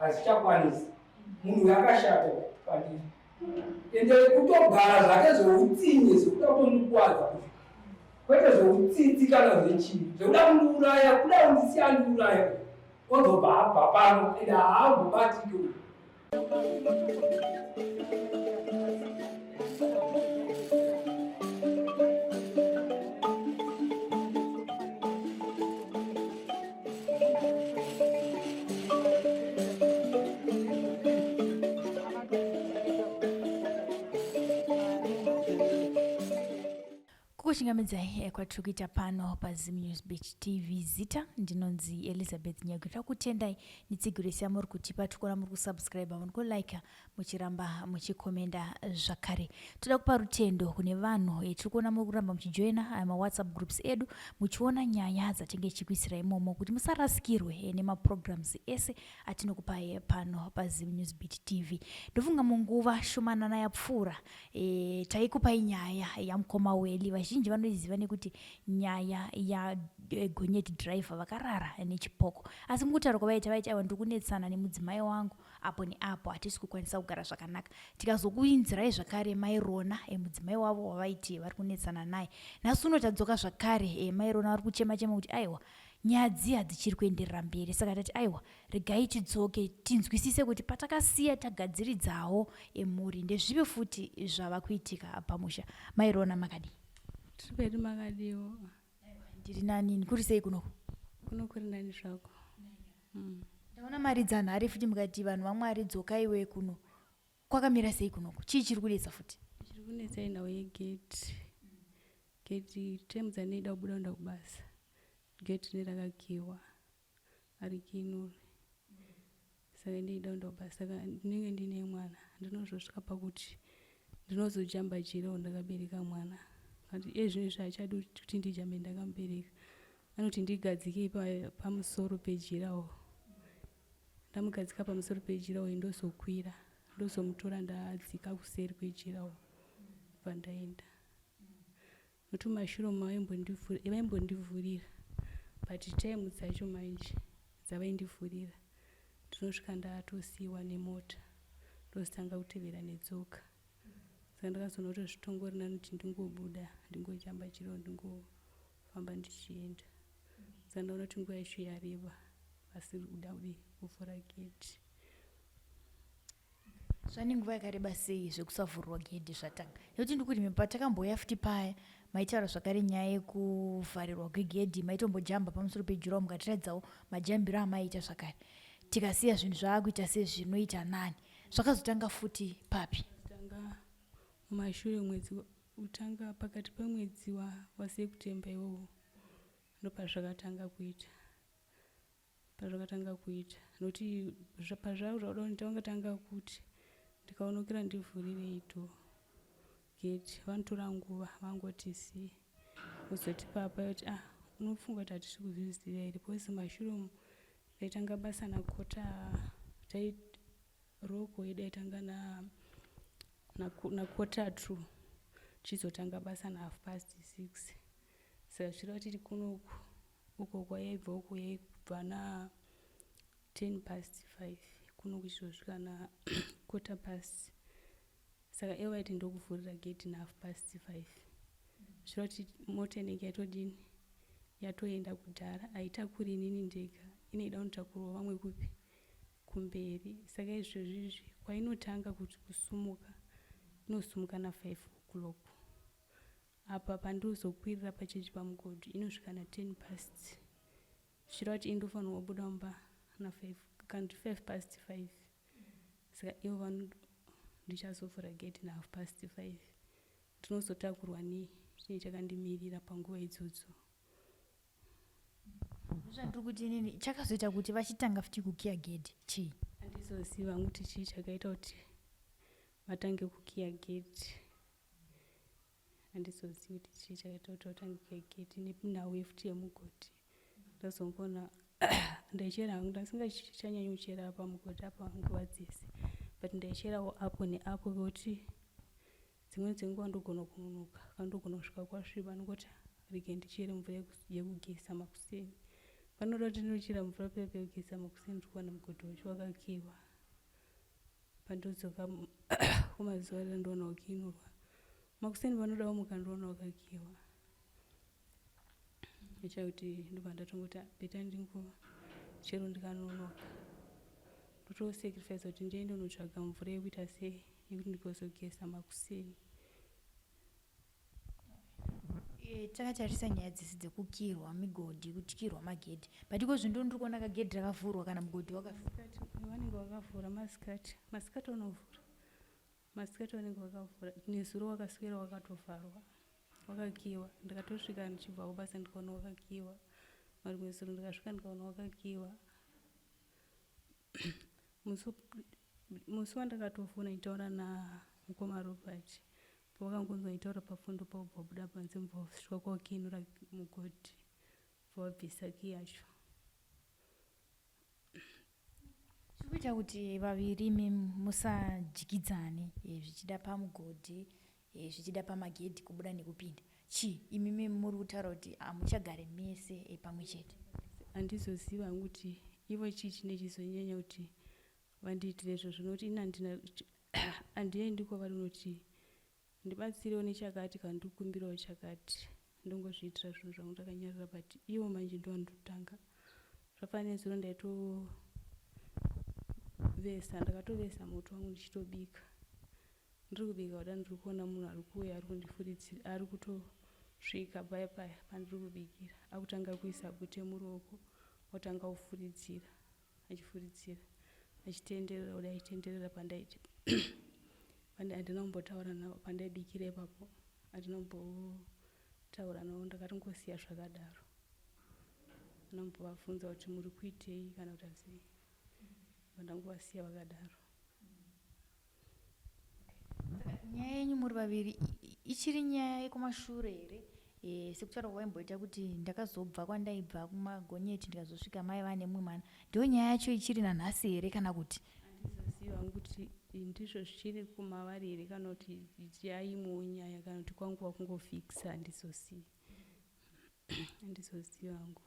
Hazvichakwanisi. Munhu uyu akashata kwandiri. Ende kutogara zvake zveutsinye zvekuda kutondikuvadza kwete zveutsitsi kana zvechii zvekuda kundiuraya kuda kundisiya andiuraya ozobva abva pano ende haambobatiki uyu. Kukuchingamidzai eh, kwatiri kuita pano paZim News Beach TV. Zita ndinonzi Elizabeth Nyagwe. Takutendai netsigiro yese yamuri kutipa, tikuona muri kusubscribe, muri kulike, muchiramba muchikomenda zvakare. Toda kupa rutendo kune vanhu eh, tiri kuona muri kuramba muchijoina aya mawhatsapp groups edu muchiona nyaya dzatinge tichikuisira imomo kuti musarasikirwe eh, nemaprograms ese atinokupai pano paZim News Beat TV. Ndofunga munguva shomanana yapfuura e, taikupai nyaya yamukoma Welly, vazhinji vanoiziva nekuti nyaya yagonyeti e, driver vakarara nechipoko, asi mukutaura kwavaita vaiti aiwa ndiri kunetsana nemudzimai wangu apo neapo hatisi kukwanisa kugara zvakanaka. Tikazokuinzirai zvakare mai Rona e, mudzimai wavo wavaiti vari kunetsana naye. Nhasi uno tadzoka zvakare e, mai Rona vari kuchema chema kuti aiwa nyaya dziya dzichiri kuenderera mberi, saka tati aiwa regai tidzoke tinzwisise kuti patakasiya tagadziridzawo emhuri ndezvipi futi zvava kuitika pamusha. Mai Rona makadii? Tiri pedu makadiwo. Ndiri nani, kuri sei kunoku? Kuno kuri nani zvako. Ndaona maridza nhare futi mukati vanhu vaMwari dzokaiwe kuno. Kwakamira sei kunoku? Chii chiri kunetsa futi? Chiri kunetsa inhau yegate. Gate time dzandinoida kubuda kuenda kubasa. Gate rine rakakiwa. Arikinurwe. Saka ndinoida kuenda kubasa saka ndinenge ndine mwana. Ndinozosvika pakuti ndinozojamba jirawo ndakabereka mwana. Kanti iye zvino izvi haachadi kuti ndijambe ndakamubereka. Anoti ndigadzike pamusoro pejirawo. Ndamugadzika pamusoro pejirawo ndozokwira ndozomutora ndadzika kuseri kwejirawo bva ndaenda. Nokuti mumashure umu vaimbondivhurira but time dzacho manje dzavaindivhurira ndinosvika ndatosiiwa nemota ndozotanga kutevera netsoka. Saka ndakazoona kuti zvitongori nani kuti ndingobuda ndingojamba chiro ndingofamba ndichienda. Saka ndaona kuti nguva yacho yareba vasiri kuda kudii kuvhura gate. Zvane nguva yakareba sei zvekusavhurwa gedhi zvatanga? Nekuti ndikuti patakambouya futi paya maitaura zvakare nyaya yekuvharirwa kwegedhi, maitombojamba pamusoro pejurawo mukatiratidzawo majambiro amaiita zvakare. Tikasiya zvinhu zvaakuita sezvinoita nani. Zvakazotanga futi papi? Tanga mumashure mwedzi kutanga pakati pemwedzi waSeptember iwowo ndopazvakatanga kuita. Pazvakatanga kuita nokuti pazvava zvakuda kuti ndanga kuti ndikaonokera ndivhurirei door gate vanotora nguva vangoti zii kuzoti papa yoti ah unofunga kuti hatisi kuzviziva here because mashure umu taitanga basa nakota tai roko yedu yaitanga na nakota two tichizotanga basa nahalf past six saka zvichireva tiri kunoku Uko kwayaibva uko yaibva na 10 past 5 kuno kuchizosvika na quarter past saka ivo vaiti ndokuvhurira gate na half past 5 zvireva kuti mota inenge yatodini yatoenda kudhara haitakuri inini ndega inoida kunotakurwa vamwe kupi kumberi saka izvezvi izvi kwainotanga kuti kusumuka inosumuka na 5 o'clock Apa pandozokwirira pachechi pamugodhi inosvika na 10 past zvichireva kuti ini ndofanirwa kubuda mumba na 5 kana kuti 5 past 5 saka ivo vano ndichazovhura gate na half past 5 ndinozotakurwa nei chinenge chakandimirira panguva idzodzo. Zvandiri kuti inini chakazoita kuti vachitanga futi kukiya gedhi chii? Handizoziva hangu kuti chii chakaita kuti vatange kukiya gedhi. Handizozivi kuti chii chakaita kuti vatange kukiya gedhi nenhau yefuti yemugodhi. Ndazongoona ndaichera hangu ndasingachanyanyi kuchera pamugodhi apa nguva dzese but ndaicherawo apo neapo pekuti dzimweni dzenguva ndogona kunonoka kana ndogona kusvika kwasviba ndongoti rege ndichere mvura yekugeza makuseni. Panoda kuti ndinochera mvura paya pekugeza makuseni ndiri kuwana mugodhi wacho wakakiiwa. Pandodzoka kumazuva aya ndowana wakiinurwa. Makuseni panoda kumuka ndowana wakakiiwa. Nechakuti ndobva ndatongoti ah, beta ndingo chero ndikanonoka ndotosacrifice kuti ndiende unotsvaga mvura yekuita sei yekuti ndigozogeza makuseni. Eh, takatarisa nyaya dzese dzekukirwa migodhi kutyirwa magedhi but iko zvino ndiri kuona kagedhi rakavhurwa kana mugodhi wakavhurwa vanenge vakavhura masikati masikati unovhura masikati vanenge vakavhura nezuro wakaswera wakatovharwa wakakiwa ndikatosvika ndichibva kubasa ndikaona wakakiwa marimwe zuro ndikasvika ndikaona wakakiwa musi wandakatofona nditaura namukoma Robert Pawakangonzwa achitaura pafoni ndopawabva wabuda panze mubva wasvika kwawakiinura mugodhi bva wabvisa key yacho. Zviri kuita kuti vaviri imi musadyidzane eh, zvichida pamugodhi eh, zvichida pamagedhi kubuda nekupinda chii imimi muri kutaura kuti hamuchagare mese eh, pamwe chete? Handizoziva hangu kuti ivo chii chine chizonyanya kuti vandiitire izvozvo nokuti ini handina handiendi kwavari unoti ndibatsirewo nechakati kana ndikukumbirawo chakati ndongozviitira zvinhu zvangu ndakanyarara but ivo manje ndovanototanga zvafanira nezuro ndaitovesa ndakatovesa moto wangu ndichitobika ndiri kubika kuda ndiri kuona munhu ari kuuya ari kundifuridzira ari kutosvika paya paya pandiri kubikira akutanga kuisa bute muruoko otanga kufuridzira achifuridzira achitenderera kudai achitenderera pandaiti handina kumbotaura navo pandaibikira ipapo handina kumbotaura navo ndakatongosiya zvakadaro handina kumbovabvunza kuti muri kuitei kana kuti asei vandangovasiya vakadaro Nyaya yenyu muri vaviri ichiri nyaya yekumashure here? E, sekutaura kwawaimboita kuti ndakazobva kwandaibva kumagonyeti ndikazosvika mai vane mumwe mwana. Ndiyo nyaya yacho ichiri nanhasi here kana kuti? Handizozivi hangu kuti ndizvo zvichiri kumavari here kana kuti yaimwewo nyaya kana kuti kwanguva kungofixa handizozivi. Handizozivi hangu.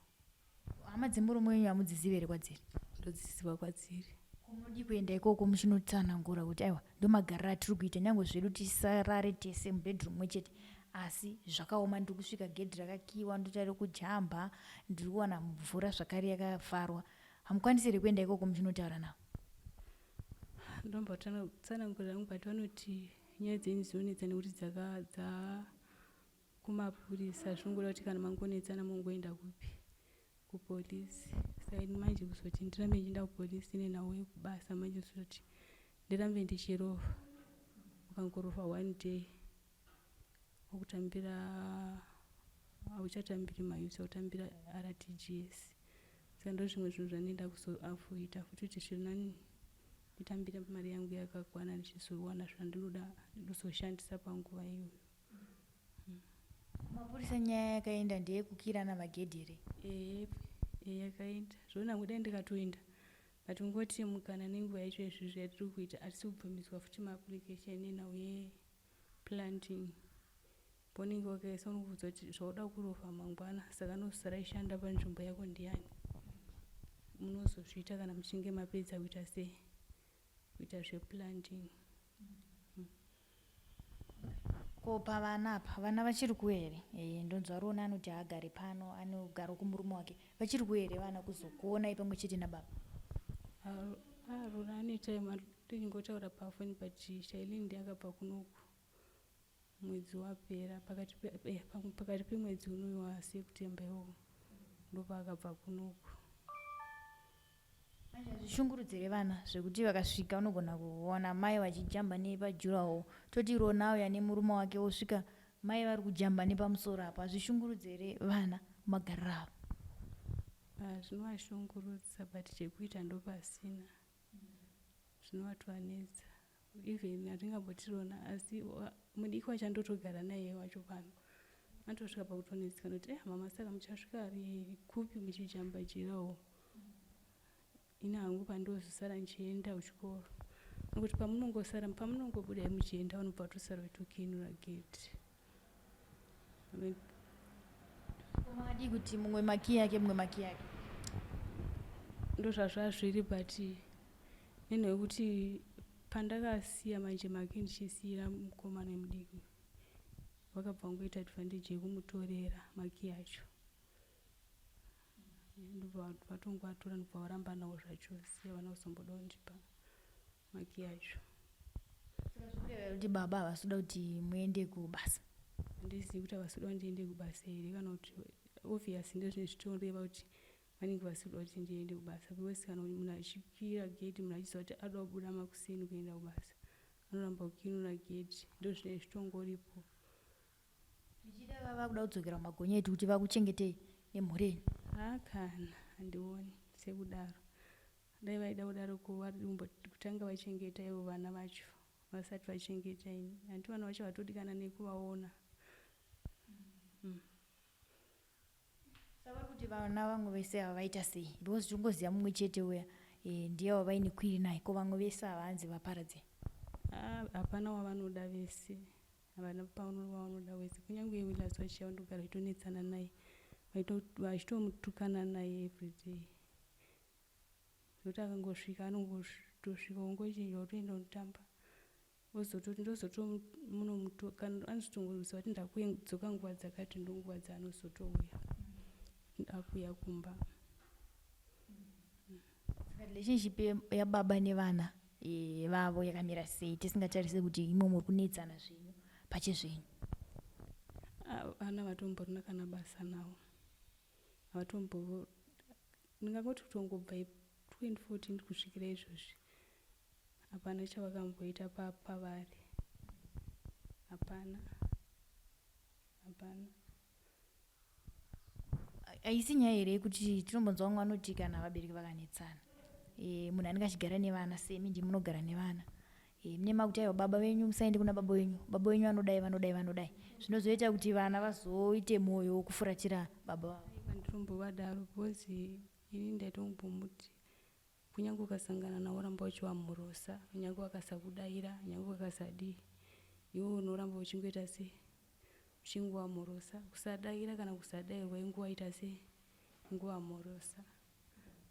Hama dzemurume wenyu hamudzizivi here kwadziri? Ndodziziva kwadziri. Munodii kuenda ikoko muchinotsanangura kuti aiwa ndomagariro atiri kuita nyange zvedu tisarare tese mubedroom mwe chete asi zvakaoma ndiri kusvika gedhi rakakiwa ndoita rekujamba ndiri kuwana mvura zvakare yakavharwa hamukwanisi here kuenda ikoko muchinotaura navo? Ndombatsanangurira hangu but vanoti nyaya dzenyu dzinonetsa nekuti dzaka dza Kumapurisa zvinongoda kuti kana mangonetsana mongoenda kupi kupolice saka ini manje kuzoti ndirambe ndichienda kupolice nenhau yekubasa manje kuzoti ndirambe ndichirova ukangorova one day wakutambira hauchatambiri mayusa utambira rtgs saka ndo zvimwe zvinhu zvandinoenda kuzoavoida futi kuti zviri nani nditambire mari yangu yakakwana ndichizowana zvandinoda ndozoshandisa panguva iyoyo Mapurisa nyaya yakaenda ndeyekukirana magedhi here? Ehe, eh, yakaenda. Zvona kudai ndikatoenda. But ngoti mukana nenguva yacho izvizvi yatiri kuita hatisi kubvumidzwa futi maapplication nenhau yeplanting. Paunenge wakaisa unokuudza kuti zvauda kurova mangwana saka anosara aishanda panzvimbo yako ndiyani. Munozozviita kana muchinge mapedza kuita sei? Kuita zveplanting. Ko pavana apa vana vachiri kuuya here? Eh, ndonzwa Rona anoti haagare pano anogara kumurume wake. Vachiri kuuya here vana kuzokuonai pamwe chete nababa? Ah, ah, Rona ane time ndingotaura pafoni but Shailene ndiye akabva kunoku mwedzi wapera pakati eh, pakati pemwedzi unoyu waSeptember iwowo ndopaakabva kunoku. Manje hazvishungurudzi here vana zvekuti vakasvika unogona kuona mai vachijamba nepajurawo toti Rona auya nemurume wake osvika mai vari kujamba nepamusoro apo hazvishungurudzi here vana magariro avo? Ah, zvinovashungurudza but chekuita ndopasina zvinovatovanetsa even hatingamboti Rona asi mudiki wacho andotogara naye wacho pano anotosvika pakutonetseka nokuti eh mama saka muchasvika kupi muchijamba jirawo ini hangu pandozosara ndichienda kuchikoro nokuti pamunongosara pamunongobuda muchienda vanobva vatosara vatokinura gate Makadii kuti mumwe makiyi ake mumwe makiyi ake? Ndozvazvazviri but nenhau yekuti pandakasiya manje make ndichisiyira mukomana mudiki vakabva vangoita advantage yekumutorera maki acho ndobva vatongoatora ndobva varamba nawo zvachose havana kuzomboda kundipa maki acho. Saka zvinoreva kuti baba havasi kuda kuti muende kubasa? Handizivi kuti havasi kuda kuti ndiende kubasa here kana kuti obvious ndozvinenge zvichitoreva kuti vanenge vasiri kuda kuti ndiende kubasa because kana munhu achikwira gate munhu achiziva kuti ada kubuda makuseni kuenda kubasa anoramba kukinura gate ndozvinenge zvitongoripo. Zvichida vava kuda kudzokera kumagonyeti kuti vakuchengetei nemhuri yenyu? Haa kana handioni sekudaro. Dai vaida kudaro ko vadii kutanga vachengeta ivo vana vacho vasati vachengeta ini. Hanti vana vacho havatodi kana nekuvaona. Mm. Saka vari kuti vana vamwe vese ava vaita sei because tinongoziva mumwe chete uya e, ndiye wavaine kwiri naye ko vamwe vese ava hanzi vaparadze. Ah, hapana wavanoda vese havana wavanoda wese kunyange Willas wacho ndogara vachitonetsana naye vachitomutukana naye everyday zvekuti akangosvika anongotosvika ongochinja otoenda kunotamba ozototi ndozotomunomutuka anozotongoziva kuti ndakudzoka nguva dzakati ndonguva dzaanozotouya akuya kumba. Saka relationship yababa nevana e, vavo yakamira sei tisingatarise kuti imwe muri kunetsana zvenyu pachezvenyu? Vana vatomborina kana basa navo havatombo ndingangoti kutongobva 2014 kusvikira izvozvi Hapana chavakamboita pavari. Hapana. Hapana. Haisi nyaya here yekuti tinombonzwa vamwe vanoti kana vabereki vakanetsana e, munhu anenge achigara nevana semi ndimi munogara nevana e, mune makuti aiwa baba venyu musaende kuna baba venyu baba venyu vanodai vanodai vanodai zvinozoita kuti vana vazoite mwoyo wekufuratira baba vavo. Aiwa ndinombovadaro because ini ndaitombomuti Kunyange ukasangana navo woramba uchivamhorosa, kunyange vakasakudaira, kunyange vakasadii, iwe unoramba uchingoita sei? Uchingovamhorosa. Kusadaira kana kusadairwa inguva ita sei? Ingovamhorosa.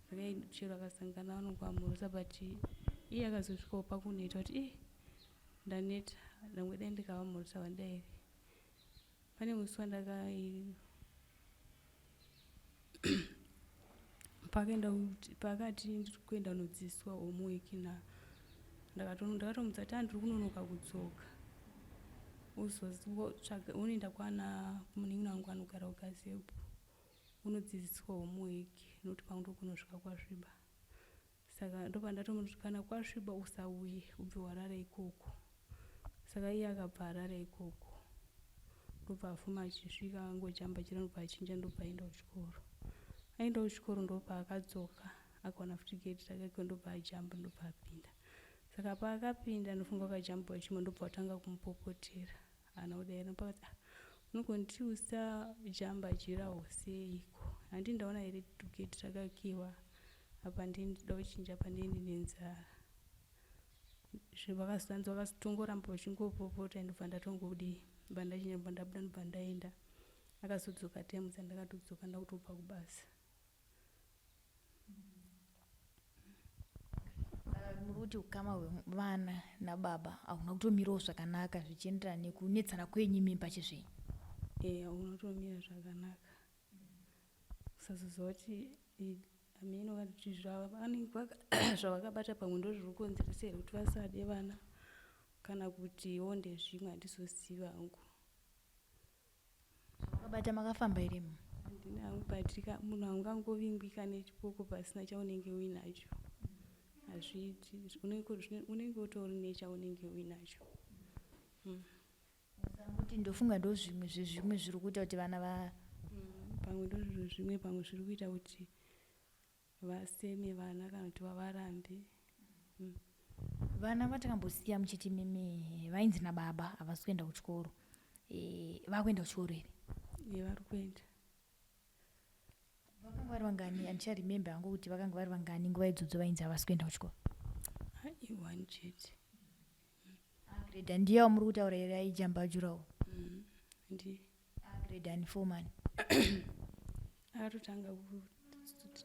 Saka chero akasangana navo anongovamhorosa but iye akazosvikawo pakuneta kuti ih ndaneta, nyangwe dai ndikavamhorosa havadairi. Pane musi wandaka pakaenda paakati ndiri kuenda kunodzidziswa homework na ndakatomudza kuti andiri kunonoka kudzoka uzotsvaga unoenda kwana munin'ina wangu anogara kugazebhu unodzidziswa homework nokuti kwangu ndokunosvika kwasviba Saka ndopandatomuti kana kwasviba usauye ubve warara ikoko. Saka iye akabva arara ikoko. Ndobva afuma achisvika angojamba jira ndobva achinja ndobva aenda kuchikoro. Aenda kuchikoro ndopaakadzoka akaona futi gate rakakiwa ndobva ajamba ndobva apinda. Saka paakapinda ndofunga akajamba chimwe ndobva atanga kumupopotera. Haana kudaira ndopakati ah unogonditi usajamba jirawo seiko handi ndaona here gate rakakiwa apa ndini ndida kuchinja apa ndini ndine nzara zvavakazonzi vakazotongoramba vachingopopota ndobva ndatongodii ndobva ndachinja ndobva ndabuda ndobva ndaenda akazodzoka time dzandakatodzoka ndakutobva kubasa. Muri kuti ukama hwevana nababa hauna kutomirawo zvakanaka zvichienderana nekunetsana kwenyu imi pachezvenyu? Ee hauna kutomira zvakanaka. Kusazoziva kuti hameno kuti zvavakabata pamwe ndozviri kukonzeresa here kuti vasade vana kana kutiwo ndezvimwe handizoziva hangu. Zvavakabata makafamba here? Handina hangu but munhu haungangovingwika nechipoko pasina chaunenge uinacho. Hazviiti unenge utori nechaunenge uinacho. Mm. Kuti ndofunga ndozvimwe zvezvimwe zviri kuita kuti vana va Pamwe ndozviro zvimwe pamwe zviri kuita kuti vaseme vana kana kuti vavarambe. Vana vatakambosiya muchiti mimi vainzi nababa havasi kuenda kuchikoro e, vakuenda kuchikoro here? Ye vari kuenda. Vakanga vari vangani? Handicharemembe hangu kuti vakanga vari vangani nguva idzodzo vainzi havasi kuenda kuchikoro. I1 chete. Grade ndiye wamuri kutaura here aijamba jurawo? Ndiye. Grade ani form ani? Akatotanga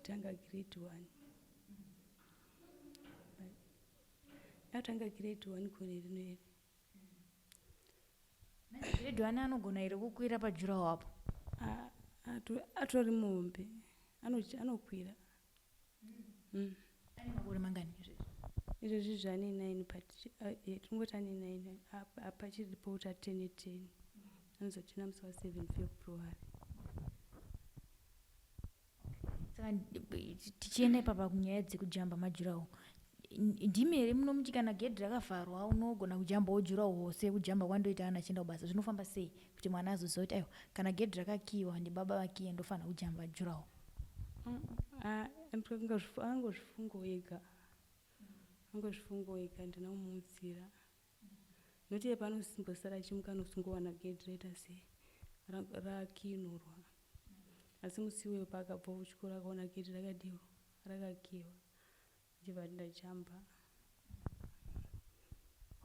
kutanga grade 1. Atanga grade 1 gore rino iri. Grade 1 anogona here kukwira pajurawo apo? Atori muhombe, anokwira. Ane makore mangani izvezvi? Izvezvi zvane 9, but tingoti ane 9, apachiripo kuti atene 10. Anozotena musi wa7 February. Saka tichienda ipapa kunyaya dzekujamba majurawo, ndimi here munomuti kana gedhi rakavharwa unogona kujambawo jurawo hose, kujamba kwandoita ana achienda kubasa? Zvinofamba sei kuti mwana azoziva kuti aiwa, kana gedhi rakakiyiwa ndibaba vakiya, ndofanira kujamba jurawo? Angozvifungawo ega, angozvifungawo ega. Handina kumuudzira nokuti iye paanosimbosara achimuka anosungowana gedhi raita sei, rakinurwa. Asi musi iwoyo paakabva kuchikoro akaona gedhi rakadiwa, rakakiwa, achibva ati, "Ndajamba."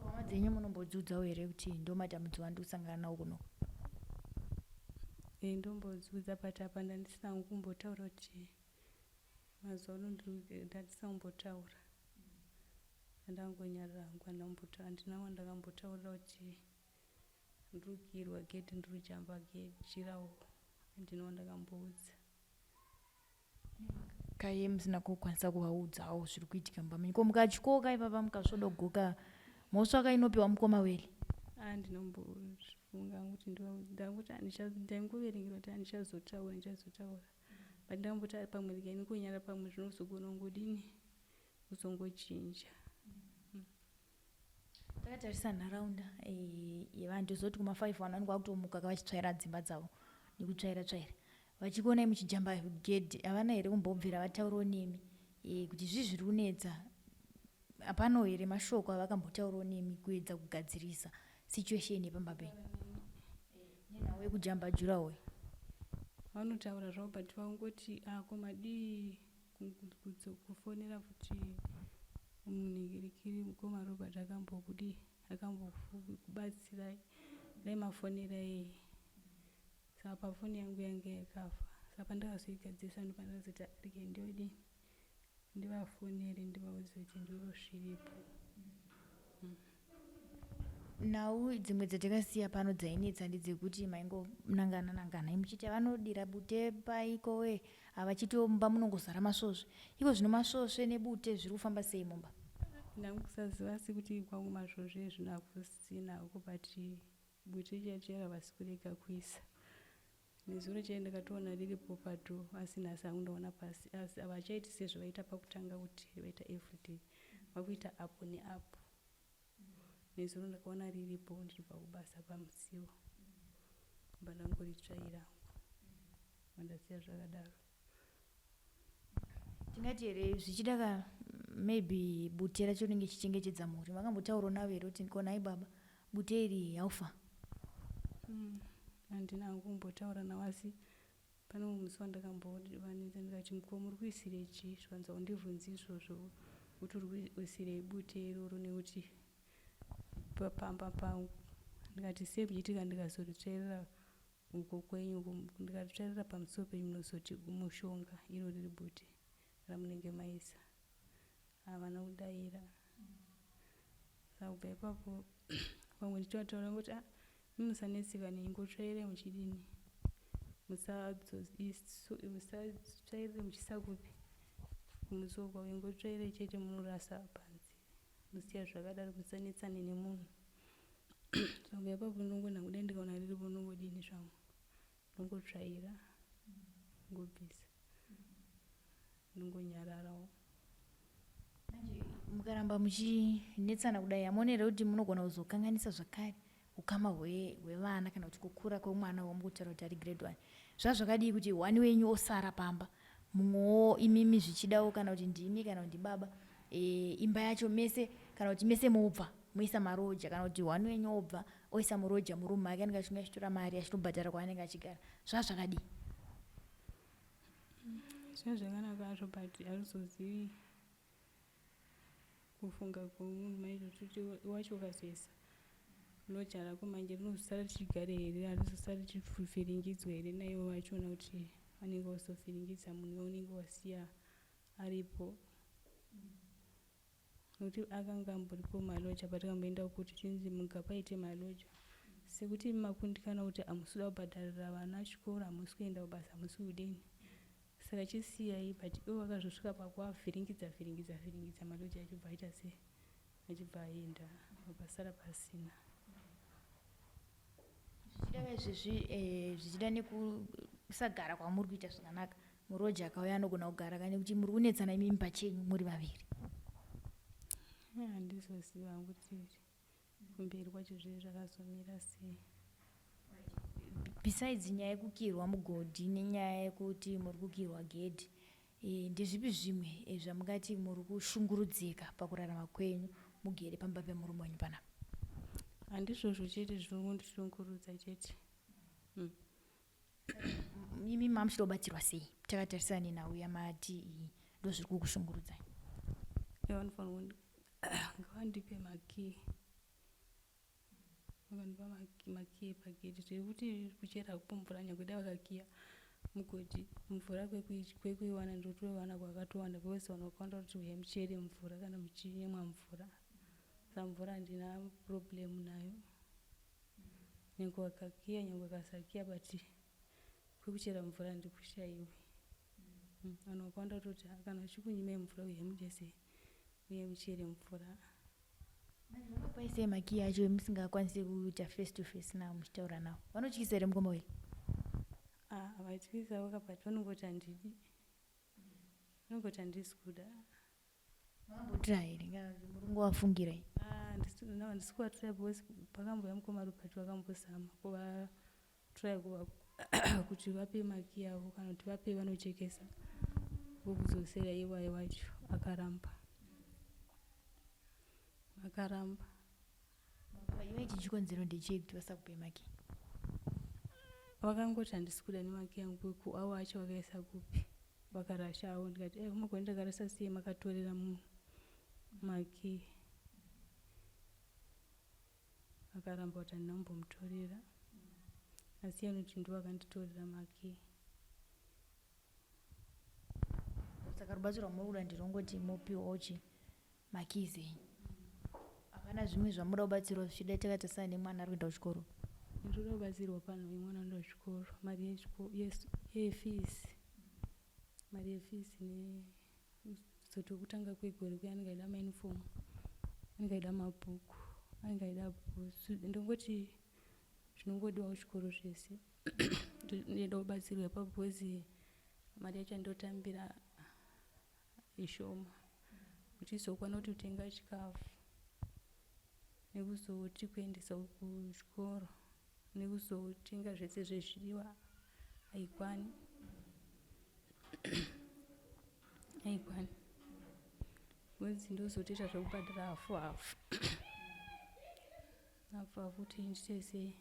Hama dzenyu munombodziudzawo here kuti ndo matambudziko andiri kusangana nawo kuno? Ndombodziudza, but apa ndandisina kumbotaura kuti mazuva ano ndandisina kumbotaura, ndangonyarara hangu. Handina wandakambotaurira kuti ndiri kukiyirwa gedhi, ndiri kujamba jirawo. Handina wandakamboudza. Kaiye musina kukwanisa kuvaudzawo zviri kuitika mumba menyu, ko mukatyoka ipapa, mukasvodogoka, mhosva kainopiwa mukoma weli? Handinombozvifunga kuti ndakuti ndaingoverengera kuti handichazotaura, ndichazotaura, but ndakamboti pamwe regai ndingonyara, pamwe zvinozogona kungodini, kuzongochinja. Takatarisa nharaunda yevanhu, tozoti kuma5 vanhu vanenge vakutomuka vachitsvaira dzimba dzavo nekutsvaira tsvaira, vachikuonai muchijamba gedhi. Havana here kumbobvira vataurawo nemi kuti zvii zviri kunetsa? Hapanawo here mashoko avakambotaurawo nemi kuedza kugadzirisa situation yepamba penyu nenhau yekujamba jurawo? Vanotaura zvavo, but vangoti, "Ako madii kufonera futi munhingirikiri, mukoma Robert akambokudii, akambokubatsirai, dai mafonera iye." Saka pafoni yangu yange yakafa, saka pandakazoigadzirisa ndopandakazoti rege ndodii, ndivafonere, ndivaudze kuti ndiro zviripo. Nhau dzimwe dzatakasiya pano dzainetsa ndedzekuti maingonangana nangana muchiti vanodira bute paikowe, havachiti mumba munongozara masvosve. Iko zvino masvosve nebute zviri kufamba sei mumba? Ndangusaziva asi kuti kwangu masvosve zvino hakusinako, but bute chaicho havasi kurega kuisa. Nezuro chai ndakatoona riripo pato, asi nhasi hangu ndaona pasi. Asi havachaiti sezvavaita pakutanga kuti vaita everyday, vakuita apo neapo. Nezuro ndakaona riripo ndichibva kubasa pamusiwo, mba ndangoritsvaira hangu, mandasiya zvakadaro. Tingati here zvichida ka maybe bute racho rinenge ichichengetedza mhuri? Makambotaurawo navo here kuti konai baba, bute iri haufa? Handina hangu kumbotaura navo, asi pane mumwe musi wandakambovanetsa, ndikati, "Mukoma, muri kuisirei chii?" Zvikanzi, "Undibvunzi izvozvo kuti uri kuisirei bute iroro, nekuti pamba pangu." Ndikati, "Sei muchiitika ndikazoritsvairira uko kwenyu, ndikaritsvairira pamusoro penyu, munozoti mushonga iro riri bute ramunenge maisa?" Havana kudayira. Saka kubva ipapo pamwe ndichivataura kuti, "Ah, musanetseka neingotsvairai muchidini, musatsvairire muchiisa kupi, kumusuwo kwavo. Ingotsvairai chete, munorasa panze, musiya zvakadaro, musanetsane nemunhu." Saka kubva ipapo ndinongona kudai ndikaona riripo, ndinongodini zvangu, ndongotsvaira, ngobvisa, ndongonyararawo. Manje mukaramba muchinetsana kudai, hamuoni here kuti munogona kuzokanganisa zvakare ukama hwevana kana kuti kukura kwemwana wamukutaura kuti ari grade 1? Zvazvakadii kuti one wenyu osara pamba, mumwewo imimi zvichidawo, kana kuti ndimi kana kuti ndibaba, imba yacho mese, kana kuti mese mobva moisa maroja, kana kuti one wenyu obva oisa muroja murumu make, anenge achinge achitora mari achitobhadhara kwaanenge achigara? Zvazvakadii? Zvinhu zvakanaka hazvo, but harizozivi kufunga kwomunhu maizvo kuti wacho ukazoisa roja rako manje rinozosara richigare here, harizosara richivhiringidzwa here naivo vachona, kuti vanenge vazovhiringidza munhu waunenge wasiya aripo. Nokuti akanga amboripo maloja patikamboenda kuti chinzi mugapaite maloja. Sekuti makundikana kuti hamusi kuda kubhadharira vana chikoro, hamusi kuenda kubasa, hamusi kudini. Saka chisiyai, but ivo vakazosvika pakuvavhiringidza vhiringidza vhiringidza maloja achibva aita sei, achibva aenda, vakasara pasina. Zvichida izvezvi zvichida nekusagara kwamuri kuita zvakanaka, muroja akauya anogona kugara kane kuti muri kunetsana imimi pachenyu muri vaviri. Handizoziva kuti kumberi kwacho zvinhu zvakazomira sei. Besides nyaya yekukirwa mugodhi nenyaya yekuti muri kukirwa gedhi, ndezvipi zvimwe zvamungati muri kushungurudzika pakurarama kwenyu mugere pamba pemurume wenyu panapa? Handizvozvo chete zviri kundishungurudza chete. Imi mamuchida kubatsirwa sei takatarisana nenhau yamati iyi ndozviri kukushungurudzai? Vanofanira ngavandipe makii, vakandipa makii pagedhi, zviri kuti kuchera mvura nyangwe dai vakakiya mugodhi, mvura kwekuiwana ndotoiwana kwakatowanda because vanhu vakawanda kuti uyai muchere mvura kana muchinyemwa mvura. Saka mvura handina problem nayo, nyangwe vakakiya nyangwe vakasakiya, but kwekuchera mvura handikushayiwi. Vanhu vakawanda kutoti kana vachikunyimai mvura uyai muite sei, uyai muchere mvura. Vanokupai sei makii acho musingakwanisi kuita face to face navo muchitaura navo? Vanotyisa here mukoma wenyu? Havatyisi havo but vanongoti handidi, vanongoti handisi kuda. Makambotura here kana kuti muri kungovafungira? Handisi kuvatura because pakambouya mukoma Robert vakambozama kuvatry kuti vape makii avo kana kuti vape vanochekesa vokudzosera iwayo wacho, akaramba, vakaramba. Iwe ichi chikonzero ndechei kuti vasakupe makii? Vakangoti handisi kuda nemakii angu, avo acho vakaisa kupi, vakarasha avo. Ndikati mugoni ndakarasa sei makatorera munhu makii? Akaramba kuti handina kumbomutorera, asi anoti ndo vakanditorera makii. Saka rubatsiro rwamuri kuda ndirongoti mupiwawo chi makeys enyu, hapana zvimwe zvamuda kubatsirwa zvichida takatarisana nemwana ari kuenda kuchikoro? Ndinoda kubatsirwa pano yemwana anoenda kuchikoro, mari yefees, mari yefees nekuzoti kutanga kwegore kuya anenge aida mauniform, anenge aida mabhuku, anenge aida bhutsu, ndongoti zvinongodiwa kuchikoro zvese. Ndinoda kubatsirwa ipapo because mari yacho yandinotambira ishoma kuti izokwana kuti kutenga chikafu nekuzoti kuendesa kuchikoro nekuzotenga zvese zvezvidiwa, haikwani, haikwani because ndozotoita zvekubhadhara hafu hafu hafu hafu kuti ndiite sei.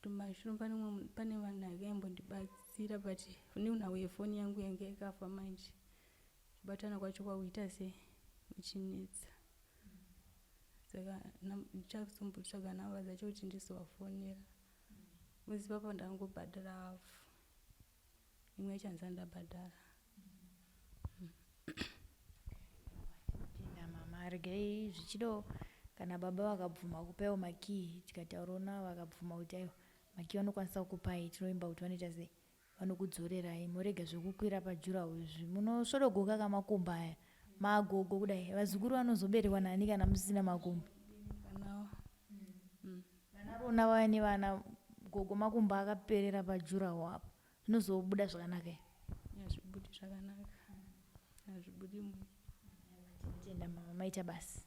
But mashure pane vanhu vakaimbondibatsira, but nenhau yefoni yangu yange yakafa manje, kubatana kwacho kwakuita sei kuchinetsa, saka ndichazombotsvaga namba dzacho kuti ndizovafonera. Mwedzi ipapo ndangobhadhara hafu, imwe yacho handisati ndabhadhara. Tenda mama, regai zvichido kana baba vakabvuma kupaiwo makii, tikataurawo navo vakabvuma kuti aiwa makii vanokwanisa kukupai, tinoimba kuti vanoita sei, vanokudzorerai, murega zvekukwira pajuraho izvi, munosvodogoka kamakumbo aya magogo kudai, vazukuru vanozoberekwa nani kana musisina makumbo? Vanawo. Vana rona vauya nevana gogo makumbo akaperera pajuraho apo, zvinozobuda zvakanaka here? Hazvibudi zvakanaka, hazvibudi mu. Tinotenda mama, maita basa.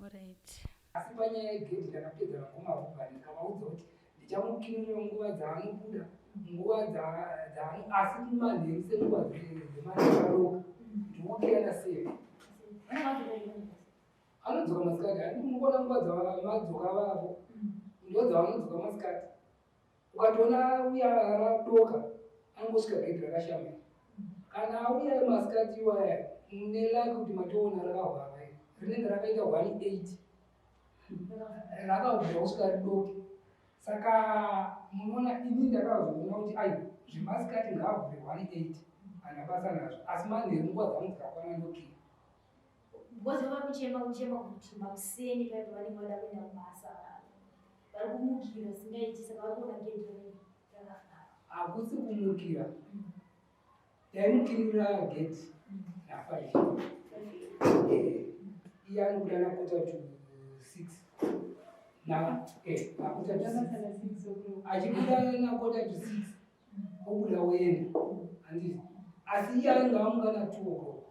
Alright. Asi panyaya yegedhi ndakapedza namukoma Robert, ndikavaudza kuti ndichamukinurira nguva dzaanobuda, nguva dzaano, asi manheru senguva dzemaroka ndinokiya sei. Anodzoka masikati, handi munoona nguva dzamadzoka vavo ndo dzavanodzoka masikati. Ukatoona uya radoka anongosvika gedhi rakashama. Kana auya masikati iwaya, mune laki kuti matoona rakahwara, rinenge rakaita 18 rakavhura kusvika ridoke. Saka munoona ini ndakazoona kuti ai zvemasikati ngaavhure 18, handina basa nazvo, asi manheru nguva dzangu dzakakwana ndokiya. Because vari kuchema kuchema kuti makuseni paya pavanenge vada kuenda kubasa, vari kumukira zvisingaiti, saka vari kuona gedhi rakavharwa. Hakusi kumukira, taimukinurira gedhi na5. Iye anobuda na5:45, na5:45. Achibuda na5:45, obuda oenda, handiti? Asi iye anenge amuka na2 o'clock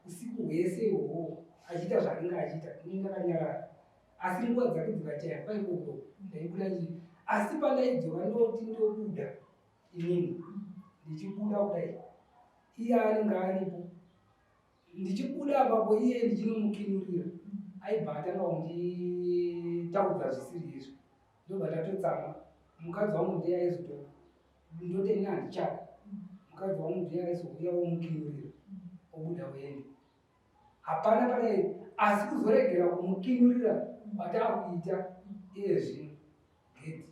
usiku hwese ihwohwo achiita zvaanenge achiita. Ini ndakanyarara, asi nguva dzake dzikachaya 5 o'clock ndaibuda chii, asi pandaidzoka ndoti ndobuda inini, ndichibuda kudai iye anenge aripo. Ndichibuda apapo iye ndichinomukinurira, aibva atanga kunditaudza zvisiri izvo, ndobva ndatotsamwa. Mukadzi wangu ndiye aizoto ndoti ini handichada. Mukadzi wangu ndiye aizouya womukinurira, obuda oenda. Hapana pane, asi kuzoregera kumukinurira kwataakuita iye zvino gedhi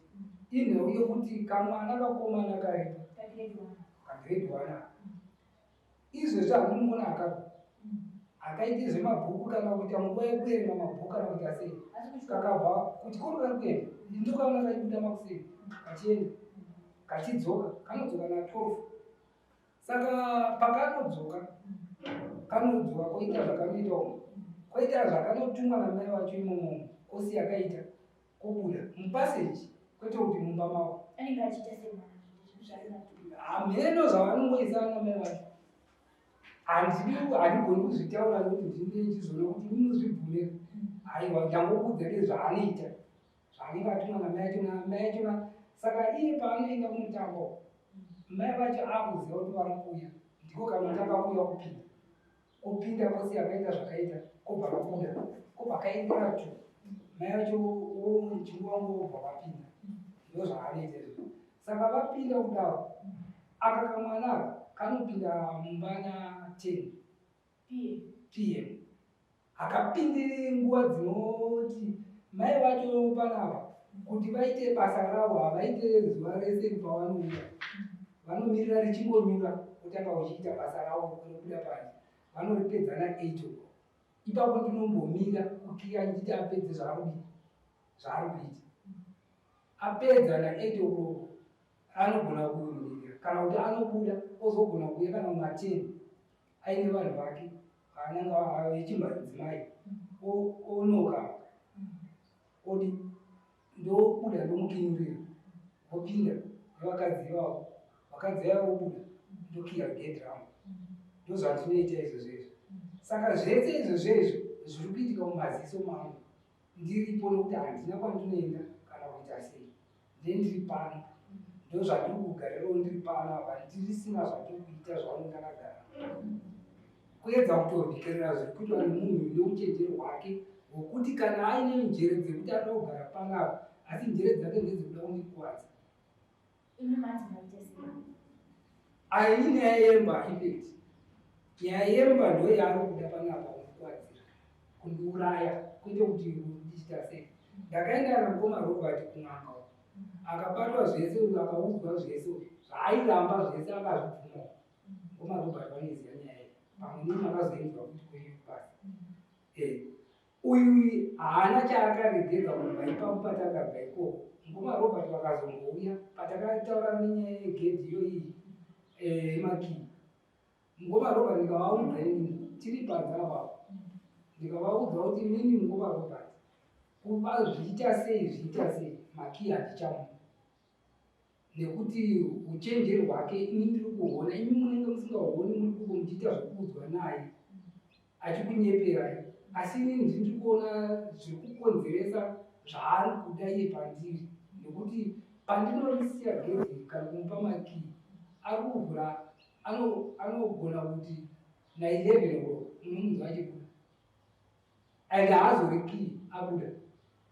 inhau yekuti kamwana kakomana karipo, kagrade 1. Izvezvi handinomuona akabva akaite zvemabhuku kana kuita nguva yekuverenga mabhuku kana kuita sei. Kakabva kuchikoro kari kuenda, ndokaona kachibuda makuseni kachienda, kachidzoka, kanodzoka na12. Saka pakanodzoka, kanodzoka koita zvakanoita umo, koita zvakanotumwa namai vacho imomo, kosi yakaita kobuda mupassage, kwete kuti mumba mavo. Anenge achiita semwana zvarinatu. Hamheno zvavanongoisa namai vacho. Handigoni kuzvitaura nekuti ndine chizoona kuti munozvibvumira. Aiwa, ndangokuudza nezvaanoita, zvaanenge atumwa namai acho, namai achona. Saka iye paanoenda kumutambo, mai vacho akuziva kuti vari kuuya, ndiko kanotanga kuuya kupinda, kupinda kwose akaita zvakaita, kobva kabuda, kobva kaendera tu mai vacho chinguva ngobva vapinda. Ndo zvaanoita izvozvo. Saka vapinda kudaro, aka kamwana aka kanopinda mumba na10 p.m. Hakapindi nguva dzinoti mai vacho panapa kuti vaite basa ravo. Havaite zuva rese pavanouya, vanomirira richingonyura kutanga uchiita basa ravo kunobuda panze, vanoripedza na8 o'clock. Ipapo ndinombomira kukiya ndichiti apedze zvaari zvaari kuita. Apedza na8 o'clock, anogona kunyika kana kuti anobuda, ozogona kuuya kana kuma10 aine vanhu vake vanenge vechimadzimai, onoka odi, ndobuda ndomukinurira, vopinda nevakadzi ivavo. Vakadzi vavo vobuda, ndokiya gedhi rangu. Ndozvandinoita izvozvo izvo. Saka zvese izvozvo izvo zviri kuitika mumaziso mangu ndiripo, nokuti handina kwandinoenda kana kuita sei. Ndendiri pano, ndozvandiri kugarirawo ndiri pano apa, ndirisina zvatiri kuita zvavanenge ndakagara, kuedza kutovhikerera zviri kuitwa nemunhu neuchenjeri hwake hwokuti kana aine njere dzekuti anoda kugara panapa, asi njere dzake ndedzekuda kundikuvadza. Imi manzi maita sei? Aini nyaya yemba, in fact nyaya yemba ndo yaari kuda panapa kundikuvadzira, kundiuraya, kwete kuti ndichita sei. Ndakaenda namukoma Robert kun'anga uko, akabatwa zvese uyu, akaudzwa zvese zvaairamba zvese, akazvibvumawo. Mukoma Robert vanoziva nyaya iyi, pamwe nini makazoinzwa kuti kuipasi. Uyu haana chaakaregedza kubva ipapo patakabva ikoko. Mukoma Robert vakazongouya patakataura nenyaya yegedhi iyoyi yemakii. Mukoma Robert ndikavaudza inini tiri panze apapo, ndikavaudza kuti inini mukoma Robert, kuva zviita sei zviita sei, makii handichamupa, nekuti uchenjeri hwake ini ndiri kuhuona, imi munenge musingahuoni, muri kuko muchiita zvekuudzwa naye achikunyeperai, asi inini ndiri kuona zviri kukonzeresa zvaari kuda iye pandiri, nekuti pandinorisiya gedhi kana kumupa makii, ari kuvhura, anogona kuti na11 o'clock unomunzwa achibuda, and haazori kii abuda,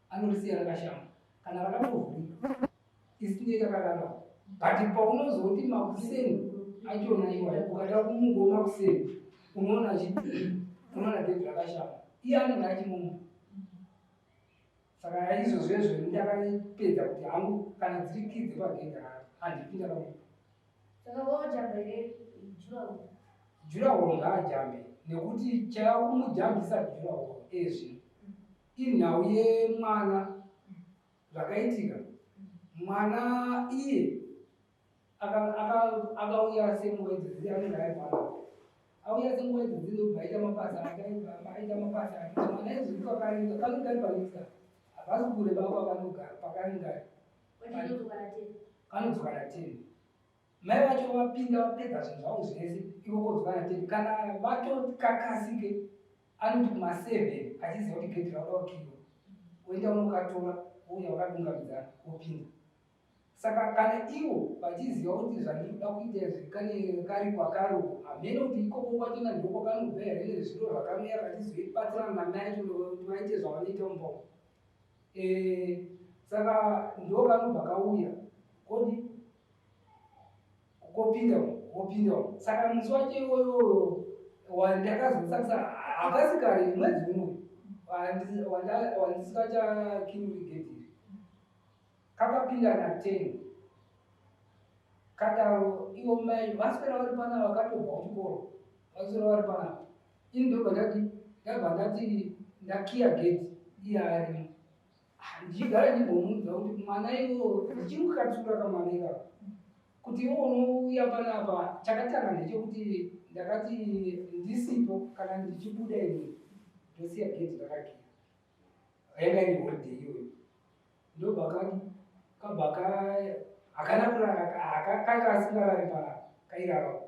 anorisiya rakashama kana rakatovhurika isinei takarara. But paunozoti makuseni achona iwayo, ukada kumukawo makuseni, unoona unoona gedhi rakashama, iye anenge achimumba. Saka izvozvo izvo ndakapedza kuti hangu kana dziri kii dzepagedhi handipinda kamupa. Saka vojamba here durawall? Durawall ngaajambe. Nekuti chakumujambisa durawall ezvino inhau yemwana. Zvakaitika, mwana iye akauya senguva idzodzi anenge ari panapa, auya senguva idzodzi ndobva aita mabasa ake, aita mabasa ake. Mwana izvozvi kakaringa kanenge kari panext, hapasi kure baba kanogara pakanenge ari. Kanodzoka na10 mai vacho vapinda, vapedza zvinhu zvavo zvese, iko kodzoka na10. Kana vatokakasike, anoti kuma7 achiziva kuti gedhi rauda kukiwa, oenda unokatora, ouya wakadungamidzana, wopinda. Saka kana ivo vachiziva kuti zvandinoda kuita izvi kane kari kwakari uko, hamene kuti ikoko kwachona ndokwakanobva here nezviro zvakanouya vachizobatsirana namai acho kuti vaite zvavanoita mumba umu. Saka ndo kanobva kauya kodi kopinda wopinda. Saka musi wacho iwoyo wandakazosakisa hakasi kare, mwedzi umwe wandisikachakinuri gedhi iri, kakapinda na10 kadaro. Ivo mai vaswera vari panapa, vakatobva kuchikoro, vaswera vari panapa. Ini ndobva ndati, ndabva ndati ndakiya gedhi, iye arimo. Ndichigara ndimbomuudza kuti mwana iwo, ndichimukatsura kamwana ikako kuti iwo unouya panapa. Chakatanga ndechekuti ndakati ndisipo, kana ndichibuda ini ndosiya gedhi rakakiya. Yanga iri holiday iyoyo. Ndobva kadi kabva hakana kurara, kanga asingarari panapa, kairarawo.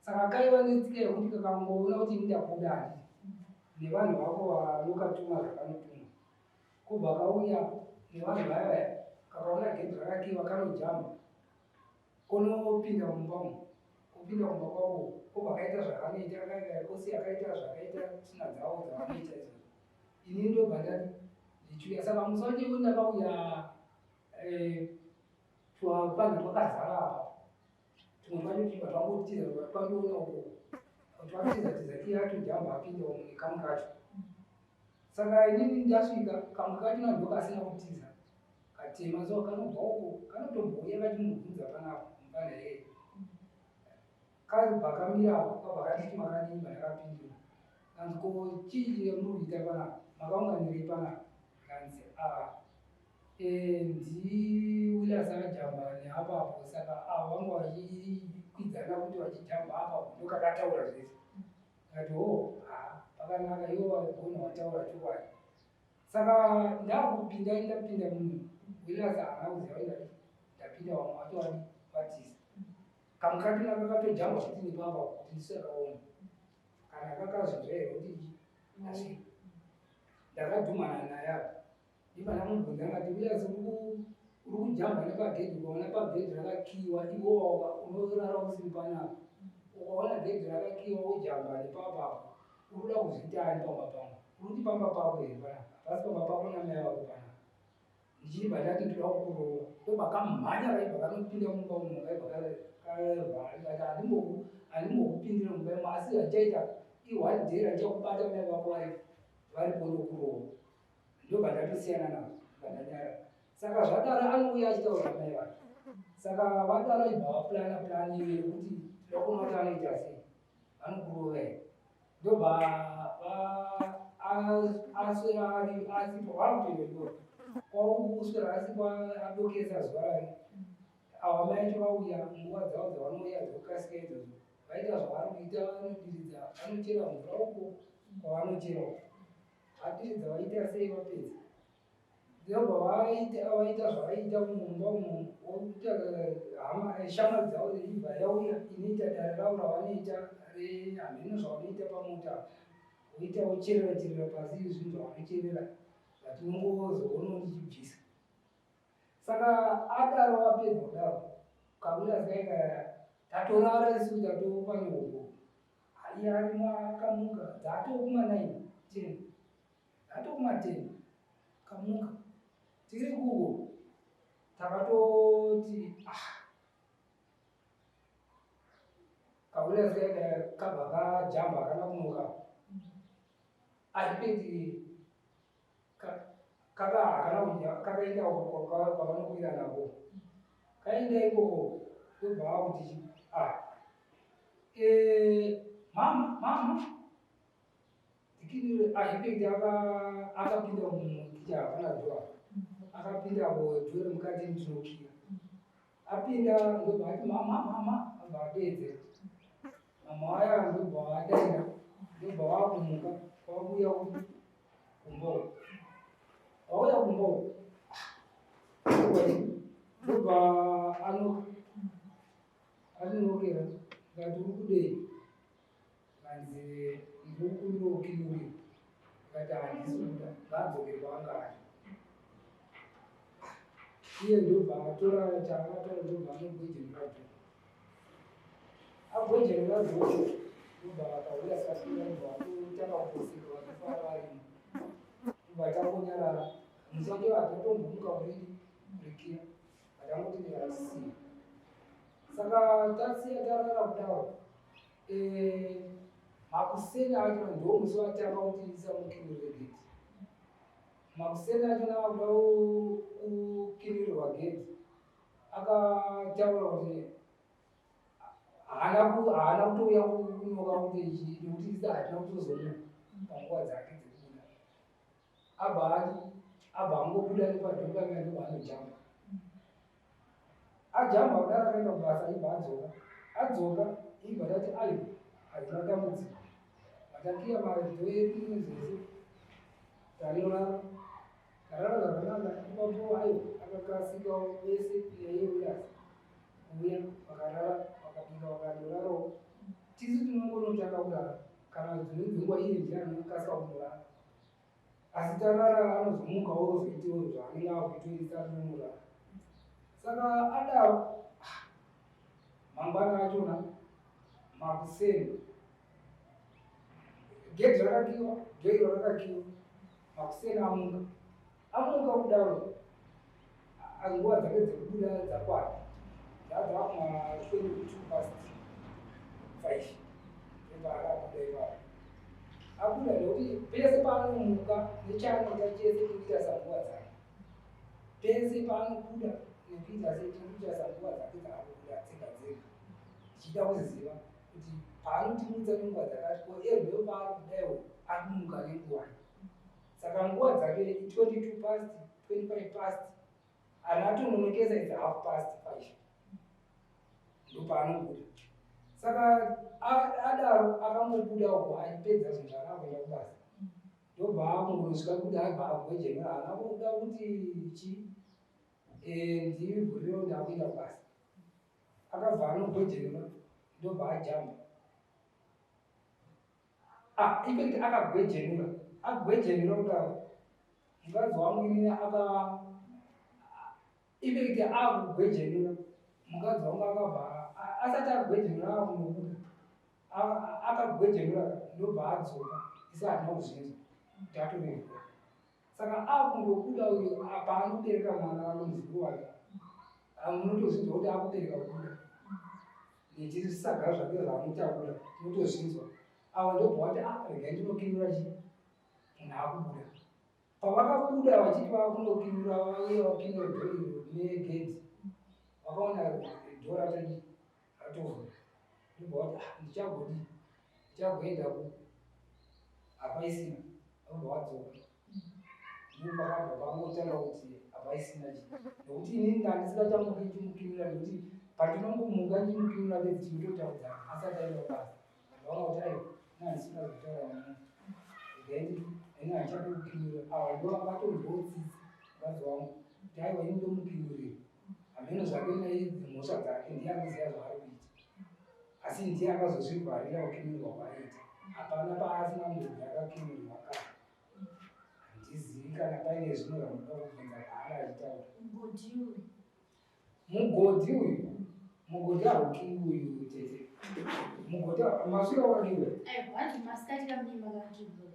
Saka kaiva netsika yekuti kakangoona kuti ini ndabuda, handiti nevanhu vako vanokatuma zvakanotuma, kobva kauya nevanhu vaya vaya. Kakaona gedhi rakakiwa, kanojamba, konopinda mumba umu, kopinda kumba kwavo, kobva kaita zvakanoita, kosi akaita zvakaita tsvina dzavo dzavanoita izvozvo. Ini ndobva ndati ndichiuya. Saka musi wacho iwo ndakauya, twavanhu twakazara apa, tumwe twacho tichibva twangotiza, twandoona uko twatiza tiza, iye atojamba apinda umu nekamwe kacho. Saka inini ndasvika, kamwe kacho nando kasina kutiza, katema. So kanobva uko kanotombouya kachimubvunza panapa mupana iyeye, kabva kamirapo, kabva kanditi makadini. Ndakapindura, kanzi, "Ko chii chamuri kuita panapa? Makaunganirei panapa?" Kanzi, "A ndiWillias akajamba neapapo, saka ava vanga vachikwidzana kuti vachijamba apapo." Ndokakataura zvese. Ndikati, "O ha, pakanaka, ivo vagona vataura chokwadi." Saka ndakupinda, ndapinda munhu, Willias haana kuziva kuti ndati ndapinda, vamwe vacho vadi vatisa. Kamwe kacho nakatojamba futi nepapa kuti ndisakaona kana kakazvinzwa here kuti ndasvika. Ndakadhumana naye apa, ndibva ndamubvunza ngati, "Willias, uri kujamba nepagedhi, ukaona pagedhi rakakiwa, iwo unorara usiri panapa, ukaona gedhi rakakiwa wojamba nepapapo, uri kuda kuzviita ani pamba pangu? Uri kuti pamba pako here panapa? Hapasi pamba pako namai vako panapa." Ndichibva ndati, "Ndoda kukurova." Ndobva kamhanya, kaibva kanopinda mumba umu, kaibva kavhara. Ndikati, "Handimbokupindira mumba imo, asi zvandichaita ione day randichakubata mai vako varipo, ndokurova." Ndobva ndatosiyana nazvo, ndobva ndanyara. Saka zvadaro anouya achitaura mai vake. Saka vadaro ibva vaplana plan iyo yekuti toda kuona kuti anoita sei, vanokurova here. Ndobva aswera ari asipo, vakutoenda chikoro kwakuswera asipo, adokesa zuva rake. Ava mai acho vauya nguva dzavo dzavanouya dzokukasika idzodzo, vaita zvavari kuita, vanodiridza, vanochera mvura uko kwavanochera uko, vadiridza, vaita sei, vapedza, ndobva vaita zvavaita mumba umu, voita hama shamwari dzavo ibva yauya inoita dare ravo ravanoita rehamheno zvavanoita pamota, voita vocherera cherera pasi zvinhu zvavanocherera zvatinongozoona tichibvisa. Saka adaro, apedza kudaro, kauya zikaika, tatorara isu, tatopa nyongo. Iye arimo, akamuka dzatokuma 9 10, dzatokuma 10, kamuka tiri kuko. Takatoti, ah, kauya zikaika, kabva kajamba, akana kumuka aipeti kaka hakana kudya, kakaenda uko kwavanokwira nako, kaenda ikoko, ndobva vakuti, "Ah, mama, mama." Ndikinure infact akapinda mukicha, hapana door. Akapinda door mukati, ndinokiya. Apinda ndobva ati, "Mama, mama." Abva adeedzera mama waya, ndobva adaira, ndobva wakumuka kwakuuya kumba uku. Wauya kumba uku, ndobva anoka, atinokera. Ndikati, "Uri kudei?" Kanzi, "Ndiri kundokinurira." Ndikati, "Handisi kuda, ngaadzokere kwaanga ari iye." Ndobva atora chaakatora, ndobva anogwejenura door. Agwejenura door, ndobva akauya sakura, ndobva atotanga kuseka, vachifara varimo. Ndobva tangonyarara. Musi wacho hatatombomuka kuridi kurikiya, hatangoti ndikatisiya. Saka tasiya, tarara kudaro. Makuseni acho ndo musi watanga kutiisa mukinurire gate. Makuseni achona akuda kukinurirwa gate, akataura kuti haana kutouya kunoka kuti chii, nekuti isi hatina kutozomuka panguva dzake dzekubuda. Abva ati, abva angobuda nepadoor pamwe, ndobva anojamba. Ajamba kudaro, akaenda kubasa, ibva adzoka. Adzoka, ibva tati, "Aiwa, hazina dambudziko." Matakiya madoor edu zvese, tanorara, tarara zvakanaka ipapo. Aiwa, akakasikawo vese naiye Wilasi kuuya, vakarara, vakapinda, vakandorarawo. Tisu tinongonotanga kurara, kana dzimweni dzenguva iye ndiye anokasika kundorara, asi tarara anozomukawo ozoitewo zvaanenge akuitoita, tonorara. Saka adaro, mangwana achona makuseni, gedhi rakakiwa, door iro rakakiwa. Makuseni amuka, amuka kudaro, nguva dzake dzekubuda dzakwana, dzadzakuma 5:22, ndobva akabuda ipapo. Abuda, nekuti pese paanomuka nechaanoita chese tikuita sanguva dzake. Pese paanobuda nekuita sei, tikuita sanguva dzake dzaakubuda dzega dzega, tichida kuziva kuti paanotimutsa nenguva dzakati ko erweyo paari kudaiwo ari kumuka nenguva. Saka nguva dzake 22 past, 25 past, ana atononokesa idzi 5:30, ndopaanobuda. Saka adaro, akangobuda uko, aipedza zvinhu zvaanga kuenda kubasa, ndobva akungonosvika kuti abva agwejenura. Haana kuda kuti chi ndivhurirewo, ndakuenda kubasa. Akabva anogwejenura, ndobva ajamba. Ah, infact akagwejenura, agwejenura kudaro, mukadzi wangu inini aka infact akugwejenura, mukadzi wangu akabva asati agwejenura akunobuda, akagwejenura, ndobva adzoka. Isi hatina kuzvinzwa kuti atorevhura. Saka akungobuda uyu, paanobereka mwana wake, muzukuru wake, munotozvinzwa kuti akubereka kubuda nechisaga zvake zvaanotakura, tinotozvinzwa. Ava ndobva vati, "Ah, regai ndinokinura chi munhu akubuda." Pavakabuda vachiti vakundokinura, vauya vakinura door iro negedhi, vakaona door ratodi ratovhura. Ndobva vati, "Ah, ndichagodii, ndichagoenda ku hapaisina." Vabva vadzoka, ndopakabva pangotanga kuti hapaisina chi, nekuti inini ndandisikachamuki ndichimukinura, nekuti pandinongomuka ndichimukinura bedzi, tinototaudza asati aenda kubasa. Ndaona kuti aiwa, ina handisina kutaura nemunhu, regai ini handichadi kukinura. Ava ndo vakatonzwawo tsitsi mukadzi wangu kuti aiwa, ini ndomukinurira, hameno zvake naidzi mhosva dzake, ndiye anoziva zvaari kuita, asi ndiye akazozvivharira kukinurwa kwaaiita. Hapana paasina mbobva akakinurwa kare. Handizivi kana paine zvimwe zvamunoda kubvunza paanga achitaura. Mugodhi uyu. Mugodhi uyu, mugodhi haukiwi uyu, tete. Mugodhi masvika wakakiwe? Aiwa, hanzi masikati kamune makakibwa.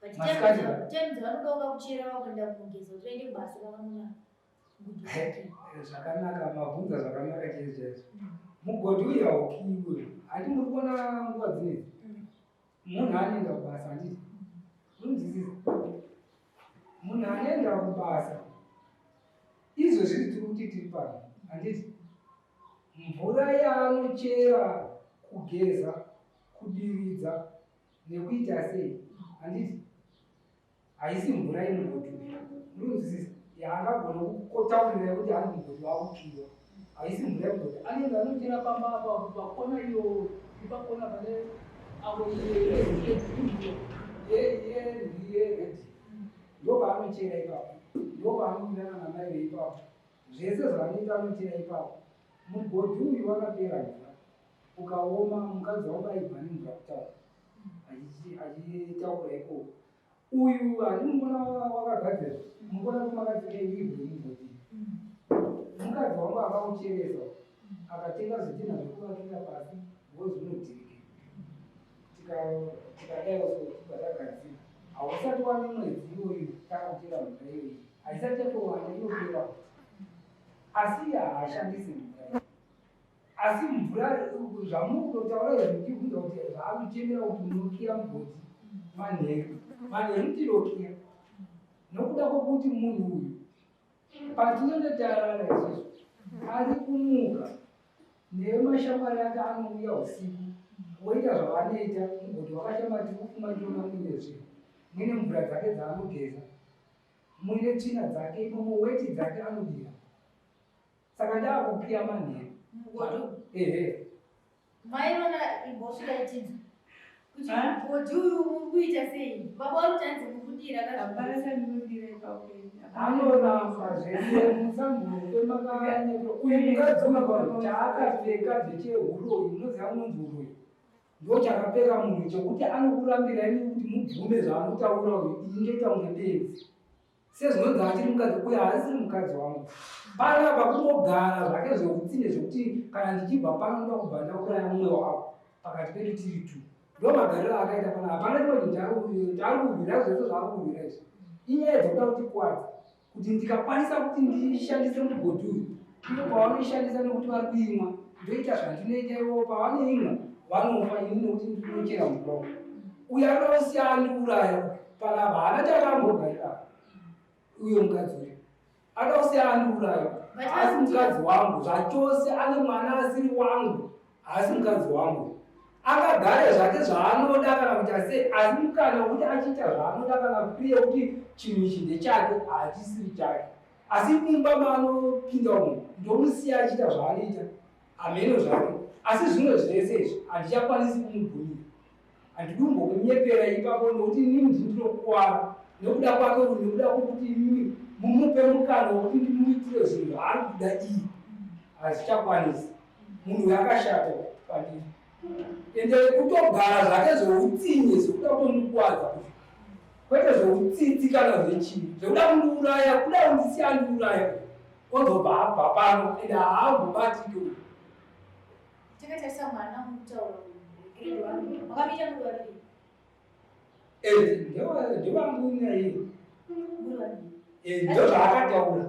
But Masikati ka? time dzavanoda kuchera vakuenda kunogeza kuti vaende kubasa, kavanona mugodhi wakakiwa. Zvakanaka, mabvunza zvakanaka chaizvo chaizvo. Mugodhi uyu haukiwi. Handi muri kuona nguva dzinedzi munhu anoenda kubasa, handiti munonzwisisa? Munhu anoenda kubasa izvozviri, tiri kuti tiri pano, handiti? Mvura yaanochera kugeza, kudiridza nekuita sei, Handiti haisi mvura yemugodhi uyu, ndinonzwisisa yaangagona kukotaurira kuti hanzi mugodhi wakukiwa. Haisi mvura yemugodhi, anenge anochera pamba apa pakona iyo ipakona pane apo yeredhi, ndopaanochera ipapo, ndopaanowirirana namai veipapo. Zvese zvaanoita anochera ipapo. Mugodhi uyu wakapera mvura ukaoma, mukadzi wangu aibva nemvura kutaura achitaura ikoko. Uyu handimukona wakagadzira, mukona kuti makatsika ivhu remugodhi. Mukadzi wangu akaucheresa, akatenga zvidhina zvekuvakira pasi ngozvinodhirike, tikadaiwo so tibva tagadzira. Hausati wane mwedzi iyoyo takutera mvura iyoyi, haisati yatowanda, inopera, asi haashandisi mvura. Asi mvura zvamuri kutotaura izvi, ndichibvunza kuti zvaakuchemera kuti munokiya mugodhi manheru, manheru tinokiya nokuda kwokuti munhu uyu patinenge tarara isusu ari kumuka nemashamwari ake, anouya usiku voita zvavanoita. Mugodhi wakashama, tiri kufuma tiona muine zvinhu, muine mvura dzake dzaanogeza, muine tsvina dzake imomo, weti dzake anodira. Saka ndaakukiya manheru. Mugodhi? Ehe. Maiona imbosvika itinzwa kuti mugodhi uyu muri kuita sei? Baba vari kuti hanzi muri kudira. Hapana chandinodira ipapo. Anoramba zvese, musambofe makanyanya. Uyu mukadzi uyu chaakapfeka ndecheuroyi, munoziva unonzi uroyi, ndo chakapfeka munhu chekuti anokurambirai kuti mubvume zvaanotaura uyu. Ini ndoita kunge benzi sezvinonzi achiri mukadzi uyu, haasiri mukadzi wangu. Panapa kungogara zvake zveutsinye, zvekuti kana ndichibva pano ndoda kubva ndauraya mumwe wavo pakati pedu tiri two. Ndo magariro aakaita pana. Hapana chimwe chinhu chaari kurwira. Zvese zvaari kurwira izvi inyaya dzekuda kuti kwadza kuti ndikakwanisa kuti ndishandise mugodhi uyu, ivo pavanoishandisa nekuti vari kuimwa, ndoita zvandinoita. Ivo pavanoimwa vanofa, ini nekuti ndinochera mvura. Uyu anoda kusiya andiuraya panapa, haana chakambogarira. Uyo mukadzi uyu anoda kusiya andiuraya, haasi mukadzi wangu zvachose. Ane mwana asiri wangu, haasi mukadzi wangu. Akagare zvake zvaanoda kana kuita sei, asi mukana wekuti achiita zvaanoda kana kuye kuti chinhu ichi ndechake, hachisiri chake. Asi mumba maanopinda umu ndomusiya achiita zvaanoita, hameno zvake. Asi zvimwe zvese izvi handichakwanisi kumubvumira, handidi kumbokunyepera ipapo, nokuti inini ndinokuwara nekuda kwake uyu, nekuda kwokuti inini mumupe mukana wekuti ndimuitire zvinhu zvaari kuda iyi, hazvichakwanisi. Munhu uyu akashata pandiri, ende kutogara zvake zveutsinye, zvekuda kutondikuwadza, kwete zveutsitsi kana zvechii, zvekuda kundiuraya, kuda kundisiya andiuraya, ozobva abva pano, ende haambobatiki uyu. Takatarisa mwana mukutaura grade one, makamuita muri vaviri? Ndevangu naiye. Muri vaviri? Ndozvaakataura,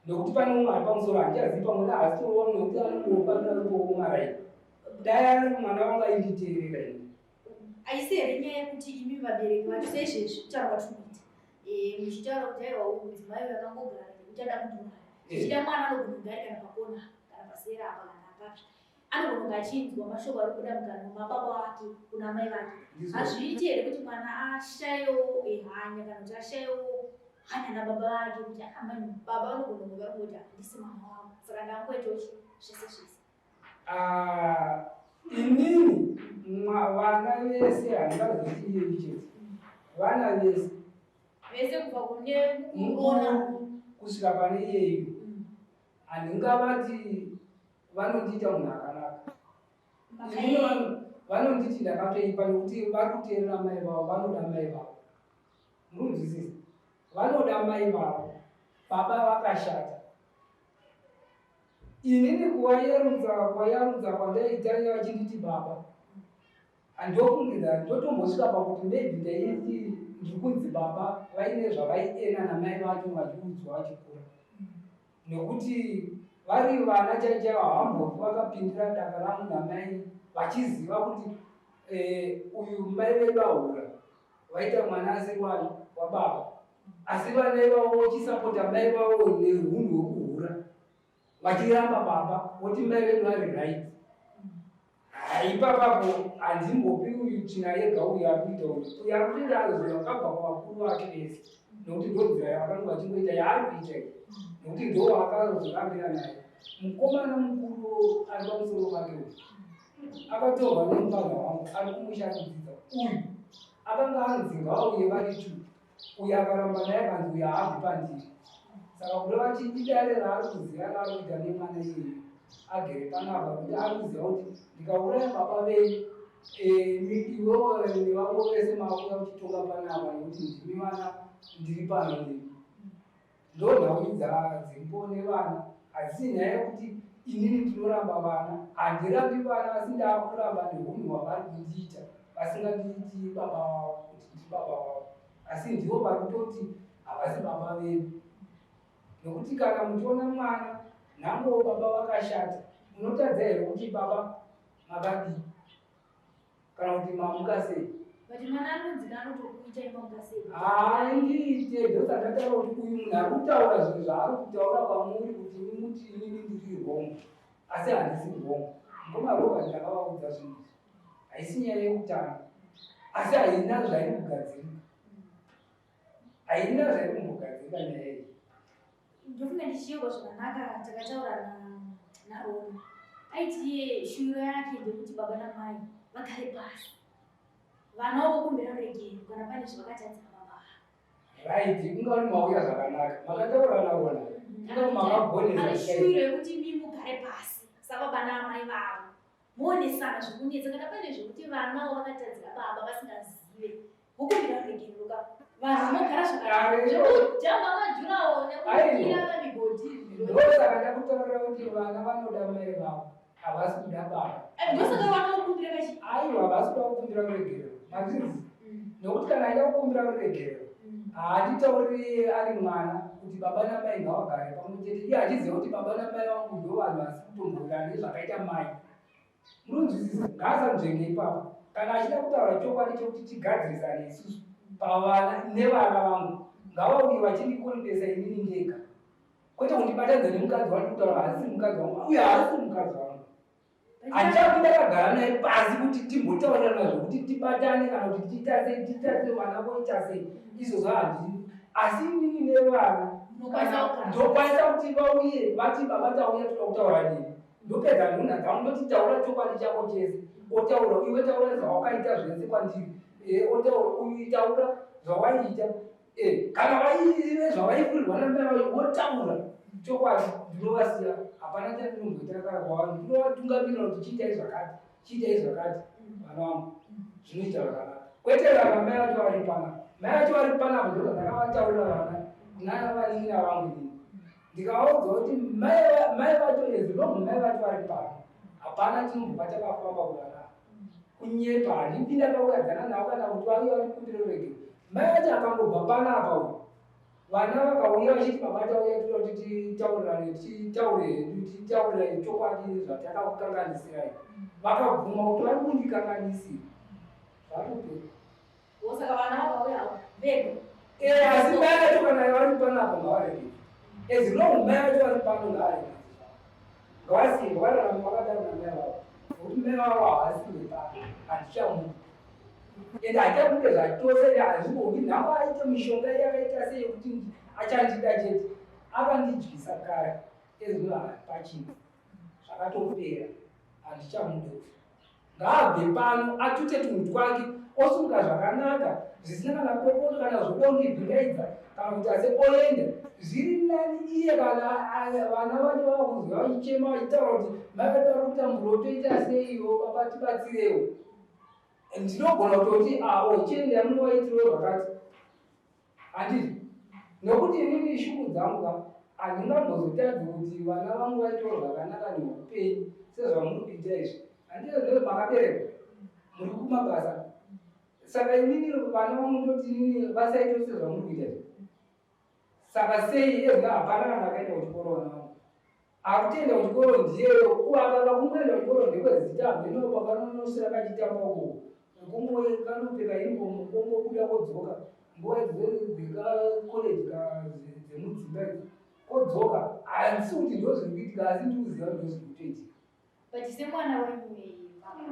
nokuti pane umwe ari pamusoro, handichazivi, pamwe haasitoriwa, nokuti anongobatira ngokumarai. Dai ari mwana wangu ainditeerera ini. Haisi here nyaya yekuti imi vabereki vacho, seizvezvi kutaura kwatiri kuita, muchitaura kuti aiwa, uyu mudzimai uyu akangogara nekuti ada kundiuraya, zvichida mwana anogona kunge ari kana pakona kana pasera apa kana apapi, anogona kunge achinzwa mashoko ari kubuda mukanwa mababa wake kuna mai vake. Hazviiti here kuti mwana ashayewo hanya, kana kuti ashayewo hanya nababa vake, kuti amai baba vanogona kunge vari kungoti handisi mwana wavo, saka ndangoitawo zvese zvese? Ah, inini vana vese handingazoti iyeyu chete, vana vese. Vese kubva kune mukuona mukuru kusvika pane iyeyu, handingavati vanondiita munhu akanaka. Inini vanonditi ndakatoipa nekuti vari kuteerera mai vavo, vanoda mai vavo. Murunzwisisa, vanoda mai vavo, baba vakashata. Inini kuvayerudza, kuvayarudza kwandaita vachinditi baba, handofungidza ndotombosvika pakuti maybe ndaiti ndiri kunzi baba vaine zvavaiena namai vacho vachiudzwa vachikura, nekuti vari vana chai chaivo havambofi vakapindira daka rangu namai vachiziva kuti uyu mai vedu ahura, vaita mwana asiri wababa. Asi vana ivavo vochisapota mai vavo neunhu hwekuhura, vachiramba baba, voti mai vedu vari right. Haipapapo handimbopi uyu. tsvina yega uyo ari kuita uyu. Uyo ari kutoita zvinhu zvakabva kuvakuru vake vese, nokuti ndo nzira yavanenge vachingoita yaari kuita iyi, nokuti ndo waakazorambira naye. Mukomana mukuru ari pamusoro pake uyu akatorwa nemupfanha wangu ari kumusha kudzidza. Uyu akanga anzi ngavauye vari two, uyu akaramba naye akanzi uyu haabvi pandiri. Saka kureva kuti idare raari kuziva raari kuita nemwana iyeyu agere panapa, kuti ari kuziva kuti ndikauraya baba venyu, iwewo nevamwe vese makuya kuchitonga panapa, nekuti ndimi vana ndiri pano nemi. Ndo nhau dziripo nevana. Hadzisi nyaya yekuti inini ndinoramba vana, handirambi vana, asi ndaakuramba neunhu hwavari kundiita, vasingandiiti baba vavo kuti ndiri baba vavo, asi ndivo vari kutoti havasi baba vedu. Nokuti kana muchiona mwana nhangowo baba vakashata, unotadza here kuti baba makadii kana kuti mamuka sei? But mwana anonzi anotokuita imamuka sei? Haindiite. Ndosandataura kuti uyu munhu ari kutaura zvinhu zvaari kutaura kwamuri kuti imi muti inini ndiri wrong, asi handisi wrong. Mukoma Robert, ndakavaudza zvinhu izvi. Haisi nyaya yekutanga, asi haina zvairi kugadzirika, haina zvairi kumbogadzirika nyaya iyi. Ndofunga ndichiyeuka zvakanaka, takataura naRona, aiti iye shuviro yake ndekuti baba namai vagare pasi, vana vokumbira ruregero kana pane zvavakatadzira baba. Right, kunga uri mauya zvakanaka, makataura naRona, kunga makagonesa. Ane shuviro yekuti imi mugare pasi sababa naamai vavo, muonesana zvekunetsa, kana pane zvekuti vanawo vakatadzira baba vasingazive, vokumbira ruregerero ka, vanhu mogara zvakanaka, majurawo nekukira vamigodhi. Ndosaka ndakutaurira kuti vana vanoda mai vavo, havasi kuda baba. Ndosaka vana vokumbira kachi. Aiwa, havasi kuda kukumbira ruregerero, mazvinzi, nokuti kana aida kukumbira ruregerero, haanditauriri ari mwana kuti baba namai ngavagare pamwe chete, iye achiziva kuti baba namai vangu ndo vanhu vasi kutombowirirana nezvakaita mai. Munonzwisisa? Ngaasanzvenge ipapo. Kana achida kutaura chokwadi chekuti tigadzirisane isusu pavana nevana vangu, ngavauye vachindikonfesa inini ndega, kwete kundibatanidza nemukadzi wandi kutaura. Haasiri mukadzi wangu uye, haasiri mukadzi wangu. Handichapi ndakagara naye pasi kuti timbotaurirana zvokuti tibatane kana kuti tiita sei, tiita sei, vana voita sei, izvozvo handii. Asi inini nevana ndokwanisa kuti vauye vati, "Baba, tauya, toda kutaura nemi." Ndopedza nhunha dzangu, ndoti, "Taura chokwadi chako chese." Otaura, "Iwe taura zvawakaita zvese kwandiri." Otaura, "Uyu taura zvawaiita." Kana vaive zvavaifurirwa namai vayo, votaura chokwadi. Ndinovasiya, hapana chandinomboita kana kwavari. Ndinovatungamirira kuti chiitai zvakati, chiitai zvakati, vana vangu, zvinoita zvakanaka, kwete vana mai vacho vari panapa. Mai vacho vari panapa, ndo zvandakavataurira vana kuna vanin'ina vangu inini, ndikavaudza kuti mai vacho, as long mai vacho vari pano, hapana chinombobva chakafamba kuvana. Kunyepa, handidi ndakaudzana navo kana kuti vauya vandikumbire ruregero. Mai vacho akangobva panapa uyu, vana vakauya vachiti, "Baba, tauya, toda kuti titaurirane, titaure hedu, titaurire chokwadi zvatakakukanganisirai," vakabvuma kuti vari kundikanganisira, zvatopera. Saka vana vakauya vega. Asi mai vacho kana vari panapa ngavaregedze. As long mai vacho vari pano, ngavaregedze, ngavasiye, ngavararame vakadaro namai vavo, nokuti mai vavo havasi wepano. Handichamuda, ende handichamude zvachose. Hazvimbondi nhango aite mishonga yakaita sei yekuti achandida chete. Akandidyisa kare, ezvino hapachina, zvakatopera. Handichamude, ngaabve pano, atute tunhu twake, osumuka zvakanaka, zvisina kana popoto kana zvokondibvingaidza kana kuti ase oenda. Zviri nani iye kana vana vacho vakuzwa vachichema vachitaura kuti mai vedu vari kutambura, toita seiwo, baba tibatsirewo, ndinogona kutoti ao chiendai munovaitirewo zvakati. Handizvo, nokuti inini shungu dzangu ka, handingambozotadzi kuti vana vangu vaitewo zvakanaka neupenyu sezvamuri kuita izvi. Handizvo, makaberekwa muri kumabasa, saka inini vana vangu ndoti inini vasaitewo sezvamuri kuita izvi. Saka sei ezvino hapana kana akaenda kuchikoro? Vana vangu akutoenda kuchikoro ndiyeyo akaka kungoenda kuchikoro ndekwezita, hameno pakanonosvera kachitamba ukoko, kanopfeka uniform, kongobuda kodzoka nguva idzi dzekakoleji dzemudzimba idzi, kodzoka. Handisi kuti ndo zviri kuitika, asi ndikuziva ndo zviri kutoitika. But semwana wenyu, baba,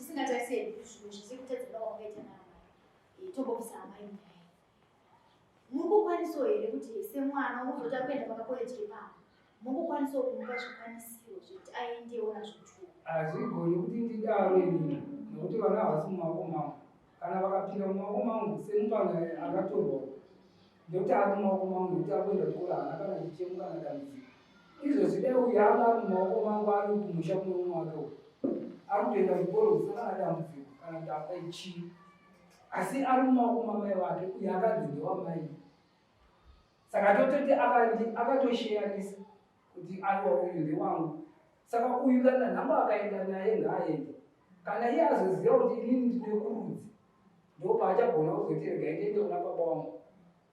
Tisingatarise zvinhu zvese kutadzira kwamakaita naamai, tombobvisa amai munyaya. Muri kukwanisawo here kuti semwana unozoti ari kuenda pakakoleji kepano, mungokwanisawo kumupa zvikwanisiro zvekuti aendewo nazvo kuchikoro? Hazvigoni kuti ndidaro inini, nekuti vana havasi mumaoko mangu. Kana vakapinda mumaoko mangu semupana akatorwa, nekuti ari mumaoko mangu, nekuti ari kuenda kuchikoro, haana kana chichemo kana dambudziko. Izvozvi dai uyu anga ari mumaoko mangu ari kumusha kune umwe wake uyu, ari kutoenda kuchikoro zvisina kana dambudziko kana kuti apai chii, asi ari mumaoko mamai vake. Uyu akanzi ndewamai, saka tototi akatosheyanisa kuti aiwa, uyu ndewangu. Saka uyu kana nhambo akaenda naye, ngaaende. Kana iye azoziva kuti inini ndine kurudzi, ndo paachagona kuzoti regai ndiende kuna baba wangu.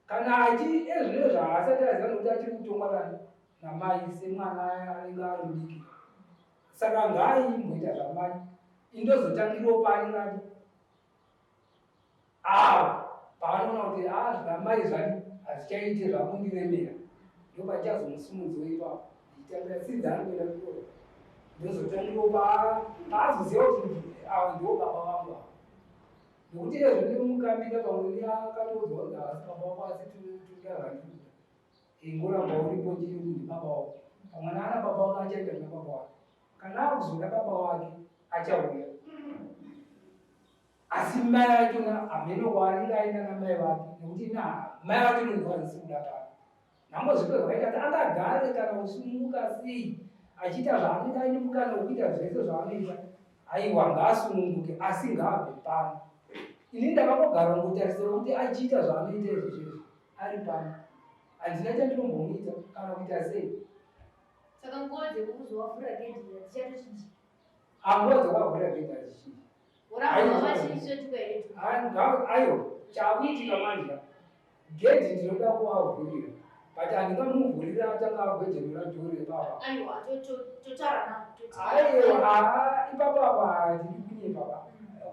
Kana achi ezvino zvaasati aziva, nokuti achiri kutongwa nani namai semwana anenge ari mudiki. Saka ngaaimboita zvamai, indozotangirawo paanenge ati ava paanoona kuti a zvamai zvadi hazvichaiti, zvakundiremera, ndo pachazomusimudziwo ipapo ndichitambira sinzi ari kuenda kuchikoro. Ndozotangirawo paazoziva kuti ava ndiwo baba vangu ava, nokuti ezvo ndimukambira pamwe akatoudzwa kuti havasi baba vako, asi tinoda zvandikuda, ingoramba uripo ndiri kuti ndibaba wako. Pamwe naana baba wake achaenda kuna baba wake. Kana akuzoda baba wake achauya, asi mai vachona hameno kwaanenge aenda namai vake, nekuti na mai vacho nonzwa kuda pano nhambo zvipo zvakaita kuti angagare kana kusununguka sei achiita zvaanoita, aine mukana wekuita zvese zvaanoita. Aiwa, ngaasununguke, asi ngaabve pano. Ini ndakangogara ngotarisira kuti achiita zvaanoita izvo zvezvo ari pano, handina chandinombomuita kana kuita sei. Saka nguva dzekuzovavhurira gedhi hadzichatochinji? Nguva dzekuvavhurira gedhi hadzichinji. Uramba vachisvetuka here? Aiwa, chakuitika manje, gedhi ndinoda kuvavhurira, but handingamuvhurira atanga agwejenura dhori ipapa. Aiwa, totaura navo. Aiwa, ipapo apa handidi kunyepa pa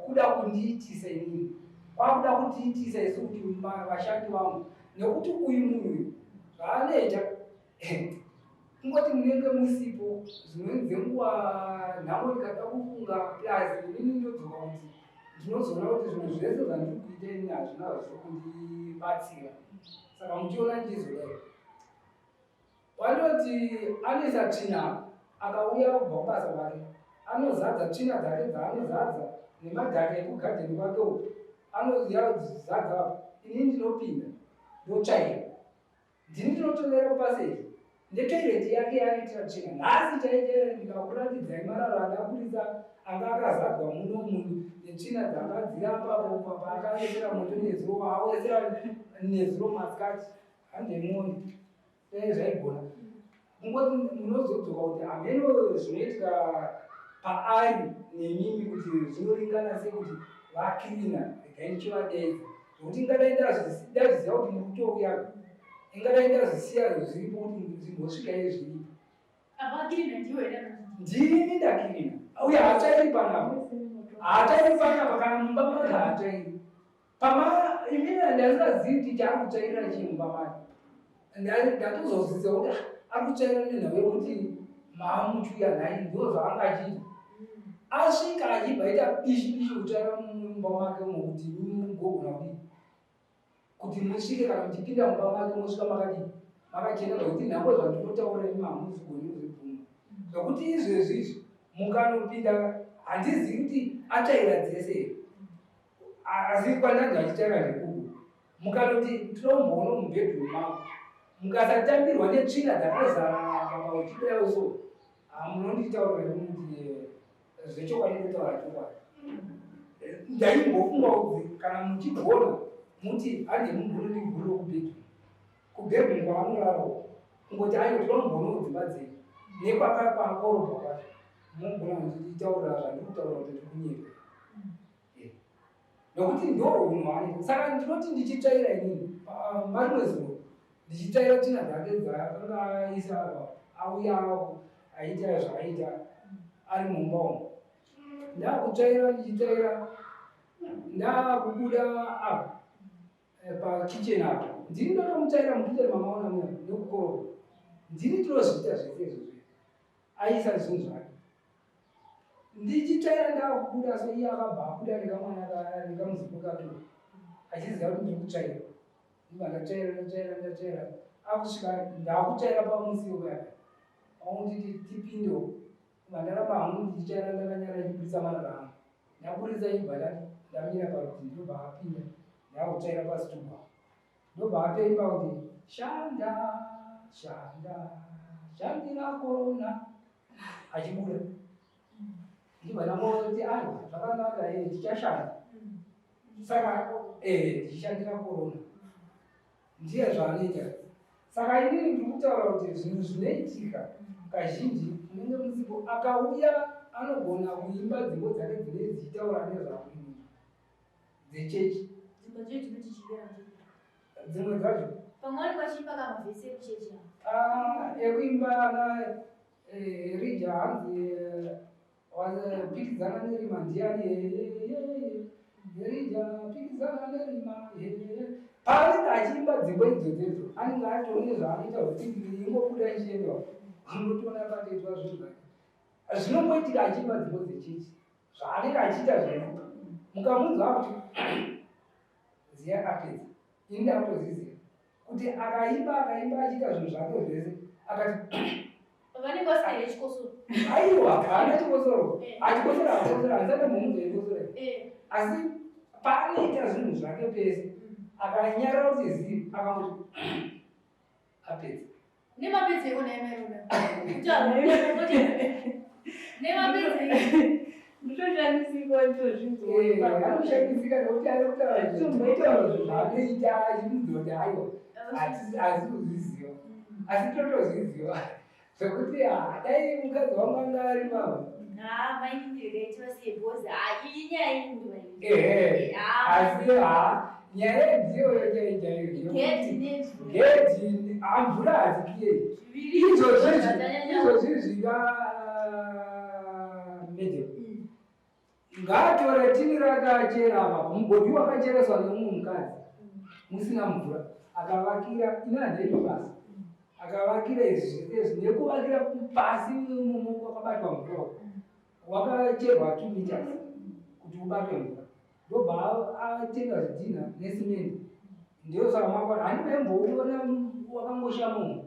kuda kundiitisa inini, kwakuda kutiitisa isu kuti vashandi vangu, nekuti uyu munhu uyu zvaanoita, kungoti munenge musipo zvimweni dzenguva, nhamo ndikada kufunga, plus inini ndodzoka kuti ndinozoona kuti zvinhu zvese zvandiri kuita inini hazvina zviri kundibatsira. Saka muchiona ndichizodai, wanoti anoisa tsvina, akauya kubva kubasa kwake anozadza tsvina dzake dzaanozadza nemadhaka ekugadheni kwake uku, anozadza. Inini ndinopinda ndotsvaira, ndini ndinotorera kupaseji netoireti yake yaanoitira tsvina. Nhasi chaiche ndikakuratidzai marara andaburisa anga akazadzwa muno munhu netsvina dzanga dziri apapo paakawesera moto nezuro, awesera nezuro masikati. Handemoni dai zvaigona kungoti munozodzoka kuti hameno zvinoitika paari nemimi kuti zvinoringana sei kuti vakirina. Regai ndichivadaidza, nokuti ingadai ndazviziva kuti muri kutouya, ingadai ndazvisiya zviripo kuti zvimbosvikai zviripo. Avakirina ndiwo here? Ndini ndakirina. Uye haatsvairi panapa, haatsvairi panapa, kana mumba make haatsvairi. Pama inini handasingazivi kuti chaari kutsvairira chii mumba make. Ndatozozvidza kuti ah, ari kutsvaira nenhau yekuti maamuchuya nhai, ndo zvaanga achiita. Asvika achibva aita bishi bishi kutsvaira mumba make umo kuti mugogona kudii kuti musvike, kana muchipinda mumba make mosvika makadii, makachena. Zvokuti nhambo zvandinotaura imi hamuzigoni kuzvibvuma, zvokuti izvezvi izvi mukanopinda handizivi kuti atsvaira dzese here, asi kwandanzi achitsvaira ndekuku. Mukanoti tinomboona mubedroom mako, mukasatambirwa netsvina dzakazara papa uchidayo, so hamunonditaurira kuti zvechokwadi, ndotaura chokwadi. Ndaimbofunga kuti kana muchigona muti hande mumbonondivhurire kubedroom, kubedroom kwavanorara uko, kungoti ayo tinomboona dzimba dzenyu nekwakakwakorobwa kwacho, munogona kunditaurira zvandiri kutaura kuti ndiri kunyepa, nokuti ndo unhu hwaanoita. Saka ndinoti ndichitsvaira inini marimwe zuva, ndichitsvaira tsvina dzake dzaakanga aisa apa, auya aita zvaaita ari mumba umu, ndakutsvaira, ndichitsvaira, ndakubuda apa pakicheni apa, ndini ndotomutsvaira mukicheni mamaona muya nekukorobha, ndini tinozviita zvese izvozvo. Aisa zvinhu zvake. Ndichitsvaira ndakubuda so iye akabva abuda nekamwana nekamuzukuru kake achiziva kuti ndiri kutsvaira. Ndibva ndatsvaira ndatsvaira ndatsvaira akusvika ndakutsvaira pamusiwo paya aunditi tipindewo. Ndibva ndaramba hangu ndichitsvaira ndakanyara ndichiburitsa marara angu. Ndaburitsa ichibva ndamira parutivi ndobva apinda ndakutsvaira pasitubu apo. Ndobva atoimba kuti shanda shanda shandira korona achibuda. Ndibva ndangoti aiwa zvakanaka eh tichashanda. Saka eh tichishandira korona. Ndiye zvaanoita. Saka inini ndiri kutaura kuti zvinhu zvinoitika kazhinji munenge musipo akauya anogona kuimba dzimbo dzake dzinenge dzichitaura nezvakuimba dzechechi. Dzimba dzacho dzinoti chivera ndizvo. Dzimwe dzacho. Pamwe vanenge vachiimba ka mavhesi ekuchechi ava. Ah, ekuimba ana eh, Erija hanzi eh, Pikidzana nerima ndiani Erija pikidzana nerima paanenge achiimba dzimbo idzodzo idzo anenge atone zvaanoita kuti ingobuda ichienda unotoona patoitwa zvinhu zvake zvinomboitika achiimba dzimbo dzechechi zvaanenge achiita zvese mukamunzwa kuti ziya apedza ini ndakutozviziva kuti akaimba akaimba achiita zvinhu zvake zvese akati vanenge vasina here chikosoro aiwa haana chikosoro eh. achikosoro akosoro handisati mhomudza yekosoro eh. asi paanoita zvinhu zvake pese mm. akanyarara kuti zii akangoti apedza Nemapedzeiko nhai mai Rona? Kutaura nemapedzeiko? Nditoshamisika nditozvinzwa. Anoshamisika nekuti ari kutaura zvinhu zvaanoita achimuudza kuti aiwa hatisi kuzviziva asi totozviziva zvekuti dai mukadzi wangu anga ari mama. Haa mainini regai tivasiye because haa iyi nyaya iri Ehe. Asi ha nyaya ndiyoyo chaiyo chaiyo. Gedhi nemvura. Gedhi mvura hadzikiye. Izvozvi izvozvi zvika medium. Mm. Ngaatore tini rakachera apa mugodhi wakachereswa nemumwe mukadzi mm. musina mvura akavakira ini handiendi basa mm. akavakira izvi zvese izvi nekuvakira pasi kwakabatwa mvura wakacherwa 2 meters kuti ubatwe mvura ndobva atenga zvidhinha nesimende ndiyosaka mangwana handimboona wakangoshama umu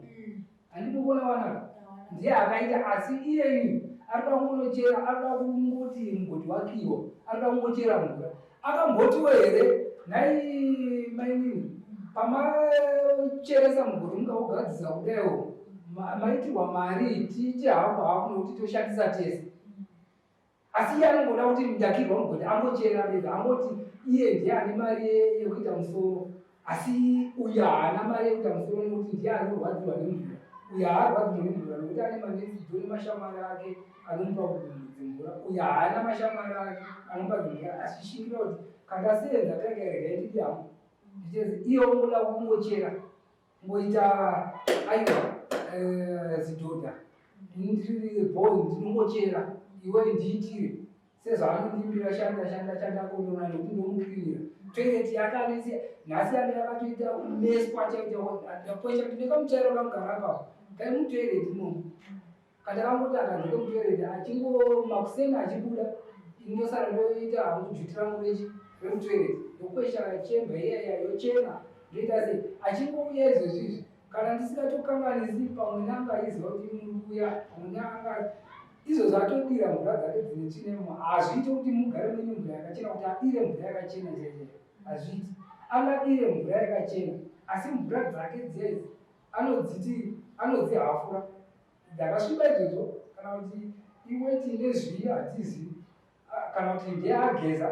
handimboona wanaka ndiye akaita asi iyeyu arikuda kungonochera arikuda kungoti mugodhi wakiwa arikuda kungochera mvura akambotiwo here nhai mainini pamacheresa mugodhi mukaugadzisa kudaiwo maitirwa mari tiite hapo hapo nokuti toshandisa tese asi iye anongoda kuti ndakirwa mugodhi angochera bedzi angoti iye ndiye ane mari yekuita musoro asi uyu haana mari yekuita musoro nekuti ndiye anorwadziwa nemvura uyu haarwadziwa nemvura nekuti ane manesidzo nemashamwari ake anomupa dzimvura uyu haana mashamwari ake anomupa dzimvura achishingira kuti kandasenza kaikaregai ndidi hangu ndichezi iye ongoda kungochera Ngoita aiwa eh, zidhodha ndiri boy ndinongochera iwe ndiitire sezvaanondimbira shanda shanda shanda konona nekuti ndomukirinira toilet yake anoisi nhasi yange yakatoita kumeswa chaichakwesha kuti ndekamuchairo kamugara apapo kai mutoilet imomo Kana kangoti akanzike mutoilet achingo makuseni achibuda ini ndosara ndoita hangu duty rangu rechi remutoilet ndokwesha chemba iya iya yochena ndoita sei achingouya izvezvi izvi kana ndisingatokanganisi pamwe nanga aiziva kuti muri kuuya pamwe nanga izvozvo atodira mvura dzake dzine tsvina imomo hazviite kuti mugare muine mvura yakachena kuti adire mvura yakachena chaichaiyo hazviiti angadire mvura yakachena asi mvura dzake dziya idzi anodziti anodzihafura Dzakasviba idzodzo kana kuti iweti nezviyi hatizivi kana kuti ndiye ageza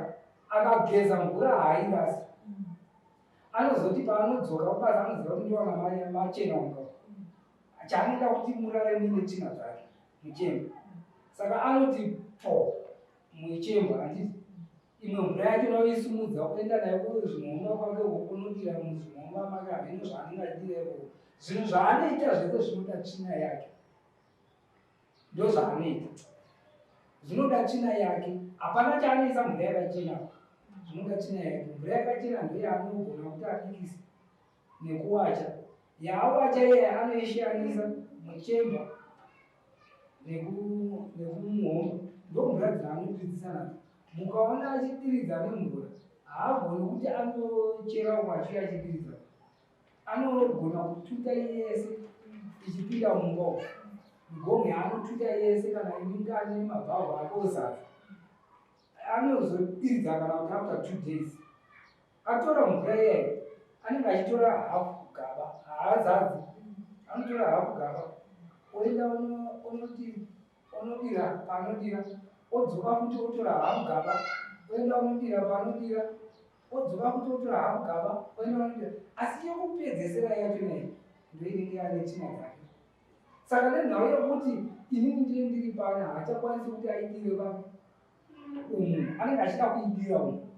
akageza mvura haairasi anozoti paanodzoka kubasa anoziva kuti ndiwana machena unga chaanoda kuti murare muine tsvina dzake muchemba saka anoti po muchemba handiti Imwe mvura yacho unoisimudza kuenda nayo kuzvimhomba kwake uko kunodira muzvimhomba make hameno zvaanenge achidira ikoko. Zvinhu zvaanoita zvese zvinoda tsvina yake. Ndozvaanoita. Zvinoda tsvina yake. Hapana chaanoisa mvura yakachena. Zvinoda tsvina yake. Mvura yakachena ndoyaanogona kuti abikise nekuwacha. Yaawacha iye anoishanisa muchemba nekumuhomba. Ndomvura dzaanodiridzisa nadzo. Mukaona achidiridza nemvura, haagoni kuti anochera umwe achiuya achidiridza. Anogona kututa yese ichipinda mumba umu. Migomwe yaanotuta yese kana inenge ane mabhavhu ake ozadza. Anozodiridza kana kuti after 2 days. Atora mvura iyayi, anenge achitora hafu gaba, haazadzi. Anotora hafu gaba, oenda onodira paanodira, odzoka futi otora hafu gaba, oenda onodira paanodira, odzoka futi otora hafu gaba, oenda onodira. Asi yekupedzesera yacho nei ndoinenge yane tsvina dzake. Saka nenhau yekuti inini ndiye ndiri pano, haachakwanisi kuti aidire pa umu, anenge achida kuidira umu.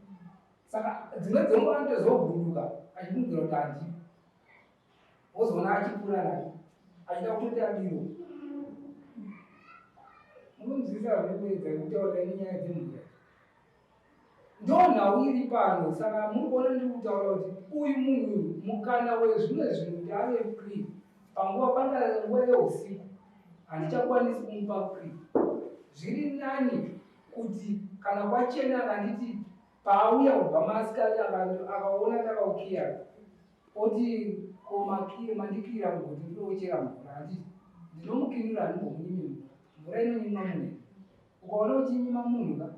Saka dzimwe dzenguva anotozovhunduka achifungira kuti handipo, wozoona achipfuura naye achida kutoti adiro. Munonzwisisa zvekuedza kutaura nenyaya dzemvura, ndo nhau iri pano. Saka muri kuona ndiri kutaura kuti uyu munhu uyu mukana wezvimwe zvinhu kuti ave free panguva pana nguva yeusiku handichakwanisi kumupa free. Zviri nani kuti kana kwachena akanditi paauya kubva masikati akaona ndakaukiya, oti ko makiye mandikiyira mugodhi ndinochera mvura, handiti ndinomukinura, handimbomunyimi mvura. Mvura inonyimwa munhu, ukaona uchinyima munhu ka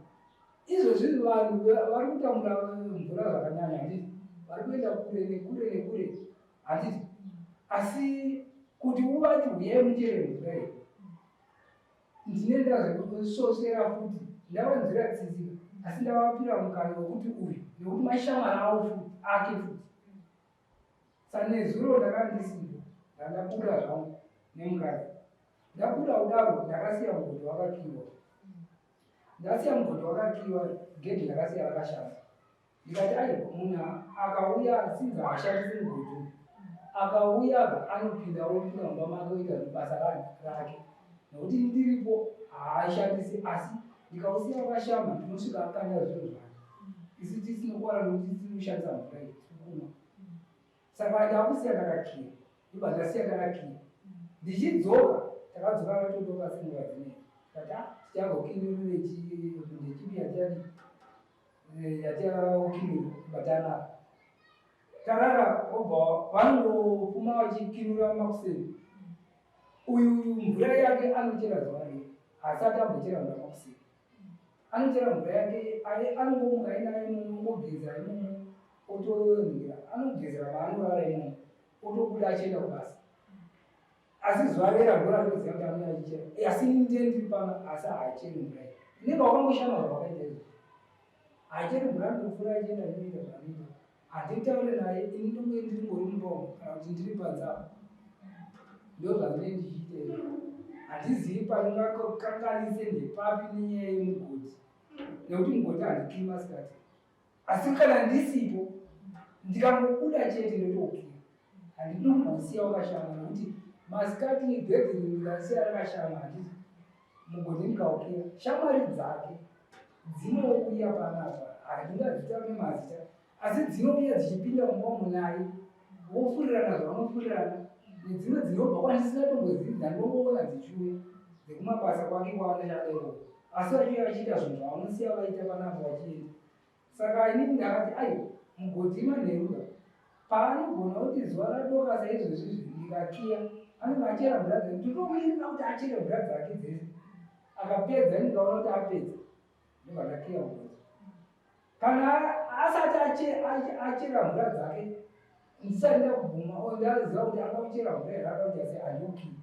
izvozvi vanhu vari kutambura mvura zvakanyanya, handiti vari kuenda kure nekure nekure, handiti? Asi kuti uvati huyai muchere mvura iyi, ndine ndazvosvosvera futi, ndavanzwira tsitsi, asi ndavapira mukana wekuti uyu nekuti mashamwari avo futi ake futi. Sanezuro ndakanga ndisipo, ndandabuda zvangu nemukadzi. Ndabuda kudaro ndakasiya mugodhi wakakiwa. Ndasiya mugodhi wakakiwa, gedhi ndakasiya rakashama. Ndikati aiwa, munhu akauya sinzi haashandisi mugodhi uyu, akauya anopinda opinda mumba make oita basa rake, nekuti ndiripo haashandisi. Asi ndikausiya wakashama ndinosvika akanda zvinhu zvake, isu tisinokuwana nekuti tinoshandisa mvura iyi tiri kumwa. Saka ndakusiya ndakakiya, ndobva ndasiya ndakakiya. Ndichidzoka takadzoka katodoka senguva dzinei, tikati ah, tichagokinurire ndechipi yatiyadi yatiyakinura. Tarara tarara, obva vanongofuma vachikinura makuseni. Uyu mvura yake anochera zuva rei, asati ambochera mvura makuseni. Anochera mvura yake, anongomuka inayo imomo, ogeza imomo, otonhingira, anogezera maanorara imomo, otobuda achienda kubasa. Asi zuva rera ndo randinoziva kuti anouya achichera. Asi ndiye ndiri pano, asi haacheri mvura iyi, inenge wakangoshama zvawakaita izvo. Haacheri mvura, anotopfuura achienda achinoita zvaanoita. Handitaure naye, ini ndonge ndiri ngori mumba umu kana kuti ndiri panze apo, ndo zvandinenge ndichiita izvo. Handizivi panongakanganise ndepapi nenyaya yemugodhi, nekuti mugodhi handikii masikati. Asi kana ndisipo, ndikangobuda chete ndotoukiya, handinombosiya wakashama, nekuti masikati gedhi ndikasiya rakashama, handiti mugodhi ndikaukiya, shamwari dzake dzinouya panapa, handingadzitaure nemazita, asi dzinouya dzichipinda mumba umu naye, vofurirana zvavanofurirana, nedzimwe dzinobva kwandisingatombozii, dzandongoona dzichiuya dzekumabasa kwake kwaanoshanda ikoko, asi vachiuya vachiita zvinhu zvavanosiya vaita panapa vachienda. Saka inini ndakati ai, mugodhi manheruka paanogona kuti zuva radoka saizvozvizvi ndikakiya, anenge achera mvura dzake. Ndinomirira kuti achere mvura dzake dzese, akapedza, ndikaona kuti apedza, ndobva ndakiya mugodhi. Kana asati achera mvura dzake, ndisati ndakubvuma, ndaziva kuti anoda kuchera mvura here, akaita sei, handiokiyi.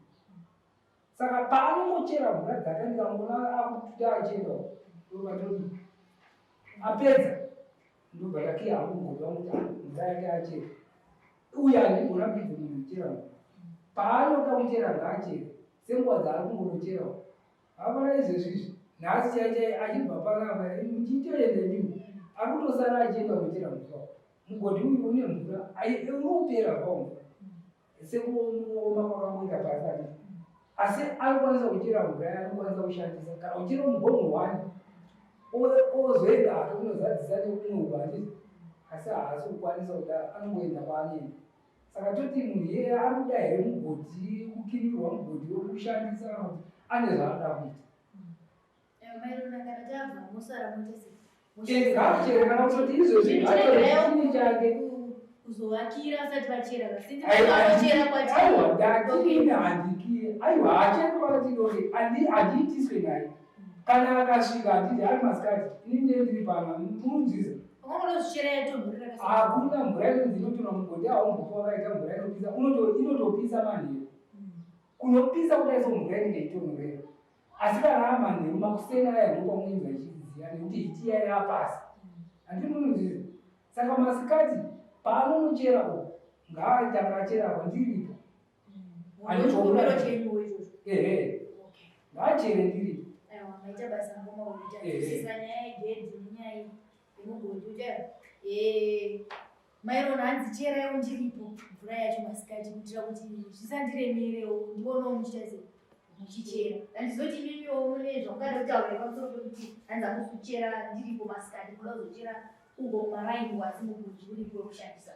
Saka paanongochera mvura dzake, ndikangoona akututa achienda, ndobva ndodi apedza, ndobva ndakiya hangu mugodhi wangu kuti mvura yake achera. Uye handimborambidzi munhu kuchera mvura. Paanoda kuchera ngaachere senguva dzaari kungonocherawo. Hapana izvezvizvi nhasi chai chai achibva panapa muchitoenda imimi, ari kutosara achienda kunochera mvura. Mugodhi uyu une mvura uri kupera zvawo mvura sekuoma kwakangoita pasi ati, asi anokwanisa kuchera mvura yaanokwanisa kushandisa kana kuchera mugomo one, ozoenda hake kunozadzisa nekumwe uko, handiti? Asi haasi kukwanisa kudaro, anongoenda kwaanoenda. Saka toti munhu iyeye ari kuda here mugodhi, kukinurwa mugodhi wekushandisa, kana kuti ane zvaanoda kuita? Ngavachere kana kutoti izvozvi ngatochii chake kuzovakira vasati vachera aiwa ndatiina handikiye aiwa hacheri kwakatidonge handiitiswe naye kana akasvika handiti ari masikati ini ndee ndiri pano munonzwisa hakuna mvura inonzi inotora mugodhi haumbofa wakaita mvura inopisa inotopisa manheru kunopisa kudai so mvura inenge ichitonhorera asi kana amanheru makuseni aya ndopamuinzwa ichidziya nekuti hiti iya yapasi handiti munonzwisa saka masikati paanonochera uko ngaaitanga achera apa ndiripo ehe ngaachere ndiripo maita basa ngoma uita nyaya yegedhi nenyaya yemugodhi ucha eh, mairona hanzi cheraiwo ndiripo mvura yacho masikati kuitira kuti zvisandiremerewo ndionawo muchiita sei muchichera handizoti imimiwo mune zvamungada kutaura pamusoro pekuti hanzi hamusi kuchera ndiripo masikati muda kuzochera uko mumaraini asi mugodhi uripo wekushandisa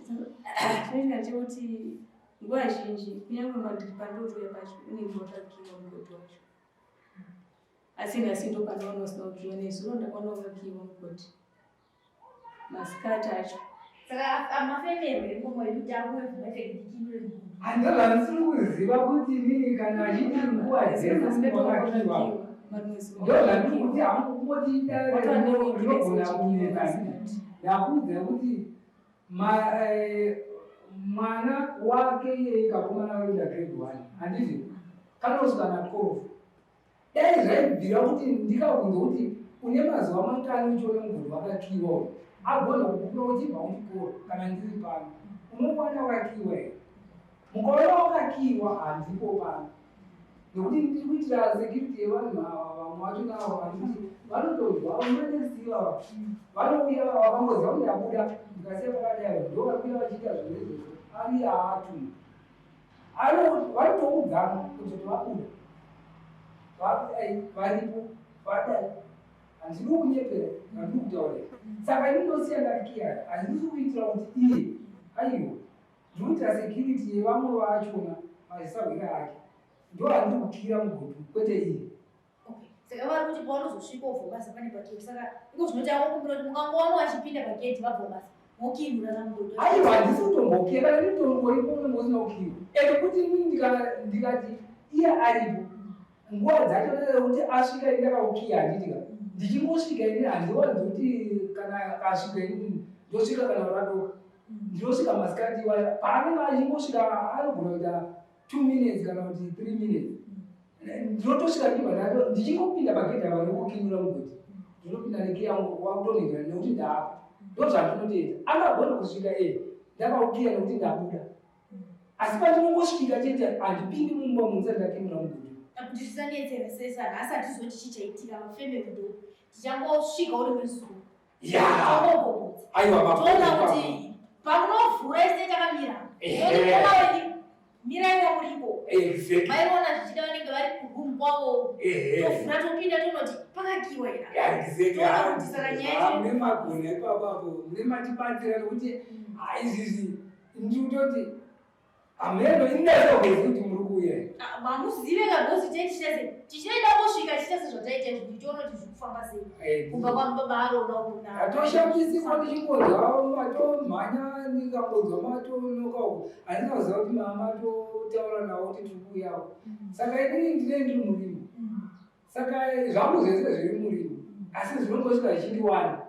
Chinoitika ndechekuti nguva zhinji kunyange pandotouya pacho unenge wakakiwa mugodhi wacho asi nhasi ndopandaona usina kukiwa nezuro ndakaona wakakiwa mugodhi masikati acho saka amafemerwo engoma yekuti akuwevhumatekidikinure mugodhi handozvandisiri kuziva kuti inini kana achiti nguva dzese wakakiwa ndozvandiri kuti hangu kungoti dare rinogona kunetsa ndakuudza kuti eh, mwana wake iyeye kakomana vanoenda grade one handiti kanosvika na 12 dai zvaibvira kuti ndikabvunza kuti une mazuva mangani uchiona mugodhi wakakiwa uyu agona kupupura uchibva kuchikoro kana ndiri pano unowana wakakiwa here mukaona wakakiwa handipo pano nekuti ndiri kuitira security yevanhu ava vamwe vacho navo vanoti vanotodya manext ivava vanouya vakangoziva kuti ndabuda ndikasiya pakadai ndo vari kuuya vachiita zvinhu izvozvo ari haatumi vanotoudzana kutoti vabuda varipo vadai handidi kunyepera handidi kutaurira saka ini ndosiya ndakiya handisi kuitira kuti iye aiwa ndikuitira security yevamwe vachona mazisahwira ake ndo handiri kukira mugodhi kwete iye saka vari kuti pavanozosvika obva basa pane pakiwa saka iko zvinoti angokumbira kuti mukangowana vachipinda pagedhi vabva basa mokinura kamugodhi aiwa handisi kutombokiya kana nditongoripo unenge usina kukiwa ende kuti inini ndikati iye aripo nguva dzacho ndezekuti asvika ini ndakaukiya handiti ka ndichingosvika ini handiwanzi kuti kana asvika inini ndosvika kana radoka ndinosvika masikati iwaya paanenge achingosvika anogona kuita 2 minutes kana kuti 3 minutes ndinotosvika ndibva ndato ndichingopinda pagedhi apa nekukinyura mugodhi ndinopinda nekiyangu wakutoningura nekuti ndaapa ndozvandinotoita angagona kusvika e ndakaukiya nekuti ndabuda asi pandinongosvika chete handipindi mumba munzira ndakinyura mugodhi kuti zvisanetsera sesa nhasi hatizoti chichaitika mafemeri ndo tichangosvika uri wezuva aiwa toona kuti pamunovhura ise takamira miraiwa muripo maiona zvichida vanenge vari kuroom kwavo tovhura topinda tonoti pakakiwa here kuti saka nyaya mune magona ipapo apo mune matibatsira nekuti izvizvi ndikutoti hameno ini ndaisagezi kuti muri kuuya ah, mamuzive kagozi tichita sei tichida kusvika tichita sezvataita izvi tichiona kuti zviri kufamba sei eh, kubva kwamubaba aroda kuna atoshambisikwa ndichingonzwa matomhanya ndingangonzwa matonoka uko handina kuziva kuti mamatotaura nawo kuti tiri kuuyawo mm. saka inini ndinee ndiri murimi mm. Saka eh, zvangu zvese zviri murimi asi zvinongosvika zvichindiwana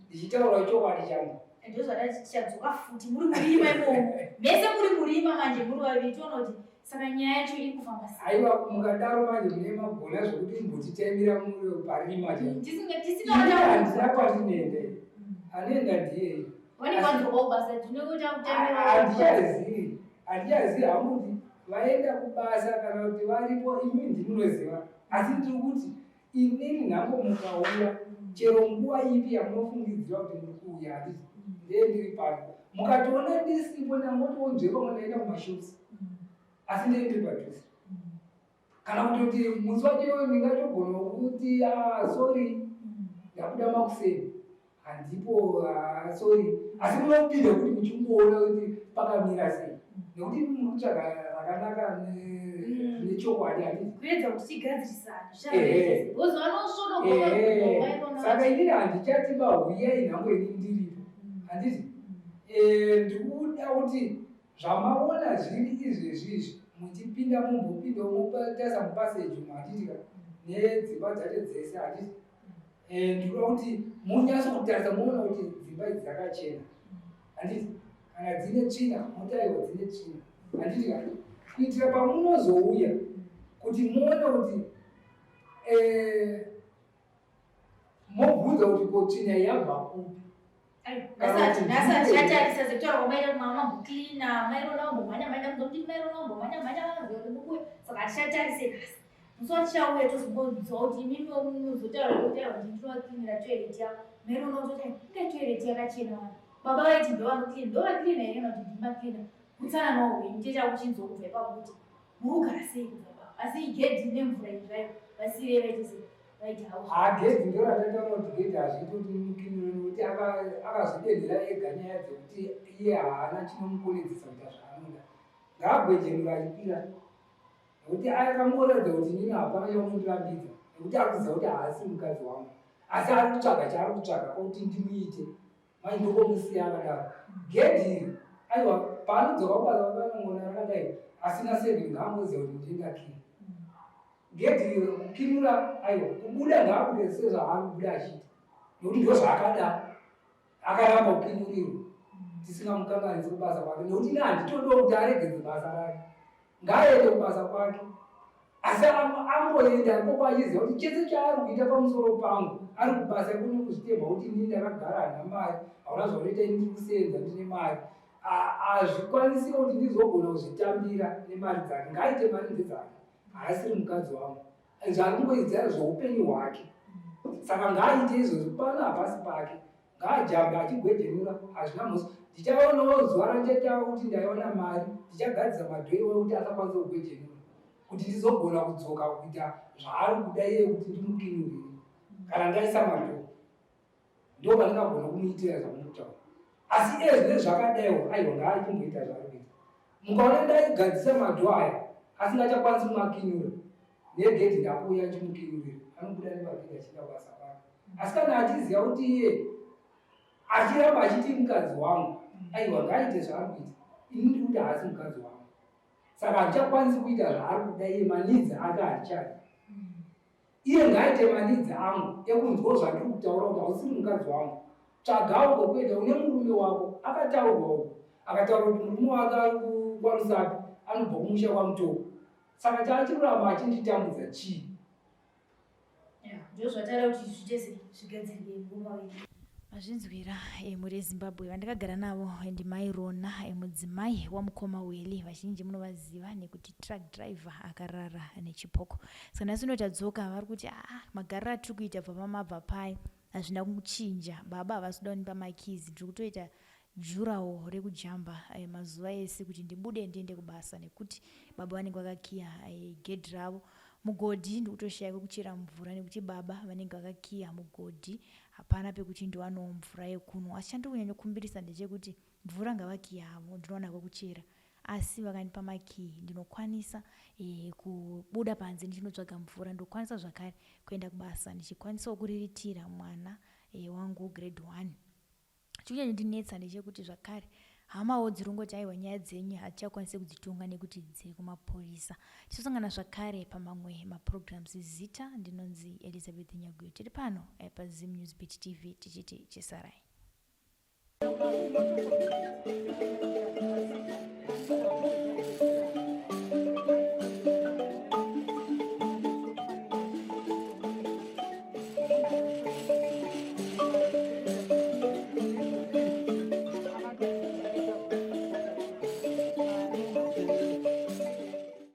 ndichitaura chokwadi changu. Ndozvadati tichadzoka futi muri murima imomo mese muri murima manje muri vaviri toona kuti saka nyaya yacho iri kufamba sei. Aiwa mukadaro manje mune magona zvekuti mbotitaimira muri parima chaipo. Tisingataura kwatinoenda anoenda ndiye. Vanenge vanzwa kubasa tinenge takutamira. Handichazivi handichazivi hangu kuti vaenda kubasa kana kuti varipo imi ndimunoziva asi ndiri kuti inini nhango mukauya chero nguva ipi yamunofungidzira kuti muri kuuya handiti ndee ndiri pano mukatoona ndisipo ndangotionzve pamwe ndaenda kumashops asi ndee ndiri padhuze kana kutoti musi wacho iyoyo ndingatogona kuti ah, sorry ndabuda makuseni handipo ah, sorry asi munopinda kuti muchingoona kuti pakamira sei nekuti muri kutsvaga rakanaka mm. nechokwadi handiti kuedza kuti tigadzirisane because vanosvodogoa saka inini handichati bahuyai nhango ini ndiripo mm. handiti mm. eh, ndikuda kuti zvamaona zviri izvezvi izvi muchipinda mumbopinda mutarisa mupaseji umu handiti ka nedzimba dzacho dzese handiti eh, ndikuda kuti munyatso kutarisa muona kuti dzimba idzi dzakachena handiti kana dzine tsvina motaiwa dzine tsvina handiti ka kuitira pamunozouya kuti muone kuti eh, mobvunza kuti ko tsvina yabva kupi nhasi achatarisa sekutaura kwamaita kuti mama mambocleana mairona vambomhanya mhanya muzomuti mairona vambomhanya mhanya vanoziva kuti mukuwe saka hatichatarise nhasi musi watichauya tozongonzwa kuti imimi muzotaura kutaura kuti ndinocleanira toilet yavo mairona utoti inga toilet yakachena wani baba vaiti ndovanocleana ndovacleana here kana kuti ndimacleana utsananawo hwenyu ticha kuchinzwa kubva ipapo kuti muri kugara sei kubva ipapo asi igedhi nemvura iyi zvayo vasirei vaite sei Haa gedhi ndoratataura kuti gedhi hazviiti kuti mukinure nekuti akazvidenhera ega nyaya dzekuti iye haana chinomukonedzesa kuita zvaanoda ngaagwejenura achikwira nekuti akangoratidza kuti inini hapana chaunondirambidza nekuti ari kuziva kuti haasi mukadzi wangu asi ari kutsvaga chaari kutsvaga kwakuti ndimuite mai ndokomusiya akadaro gedhi iri aiwa paanodzoka kubasa vanongona rakadai asina sevi ngaangoziva kuti ndindakiya Gedhi iro kukinura aiwa kubuda ngaabude sezvaari kubuda achiita nekuti ndozvaakada akaramba kukinurirwa tisingamukanganisi kubasa kwake nekuti ini handitodowo kuti aregedze basa rake ngaaende kubasa kwake asi angoenda ikoko achiziva kuti chese chaari kuita pamusoro pangu ari kubasa iko nekuzvitemba kuti inini ndakagara handina mari hauna zvaunoita ini ndiri kusenza ndine mari hazvikwanisika kuti ndizogona kuzvitambira nemari dzake ngaaite mari ndedzake haasiri mukadzi wangu zvaari kungoidzira zveupenyu hwake saka ngaaite izvozvo pano hapasi pake ngaajambe achigwejenura hazvina mhosva ndichaonawo zuva randichataura kuti ndaiwana mari ndichagadzisa madhoi iwayo kuti asakwanise kugwejenura kuti ndizogona kudzoka kuita zvaari kuda iye kuti ndimukinurire kana ndaisa madhoo ndo pandingagona kumuitira zvamukutaura asi iye zvine zvakadaiwo aiwa ngaachimboita zvaari kuita mukaona ndaigadzisa madho aya asingachakwanisi kumakinyura negedhi ndakuuya ndichimukinyurira anobuda nepagedhi achienda kubasa kwake asi kana achiziva kuti iye achiramba achiti mukadzi wangu aiwa ngaaite zvaari kuita ini ndiri kuti haasi mukadzi wangu saka handichakwanisi kuita zvaari kuda iye manidzi ake handichadi Iye ngaaite maneeds angu ekunzwawo zvandiri kutaura kuti hausiri mukadzi wangu. Tsvagawo kwekuenda une murume wako. Akataurwa uku. Akataura kuti murume wake ari kwaRusape anobva kumusha kwaMutoko. Saka chaachiri kuramba achinditambudza chii? Ndozvataura kuti zviite sei zvigadzirike nguva iyi. Mazvinzwira emhuri yeZimbabwe vandakagara navo ndimai Rona mudzimai wamukoma Welly vazhinji munovaziva nekuti truck driver akarara nechipoko saka nhasi uno tadzoka vari kuti aa magariro atiri kuita bva pamabva paye hazvina kuchinja baba havasi kuda kundipa makeys ndiri kutoita jurawo rekujamba eh, mazuva ese kuti ndibude ndiende kubasa nekuti baba vanenge vakakiya eh, gedhi ravo mugodhi ndikutoshaya kwekuchera mvura nekuti baba vanenge vakakiya mugodhi hapana pekuti ndiwanewo mvura yekunwa asi chandiri kunyanyokumbirisa ndechekuti mvura ngavakiye havo ndinowana kwekuchera asi vakandipa makiyi ndinokwanisa e, kubuda panze ndichinotsvaga mvura ndokwanisa zvakare kuenda kubasa ndichikwanisawo kuriritira mwana e, wangu grade one Chikunyanyondinetsa ndechekuti zvakare hamawo dziri kungoti aiwa nyaya dzenyu hatichakwanise kudzitonga nekuti dziri kumapurisa. Tichosangana zvakare pamamwe maprograms. Zita ndinonzi Elizabeth Nyaguyo. Tiri pano eh, paZim News Beat TV tichiti chisarai.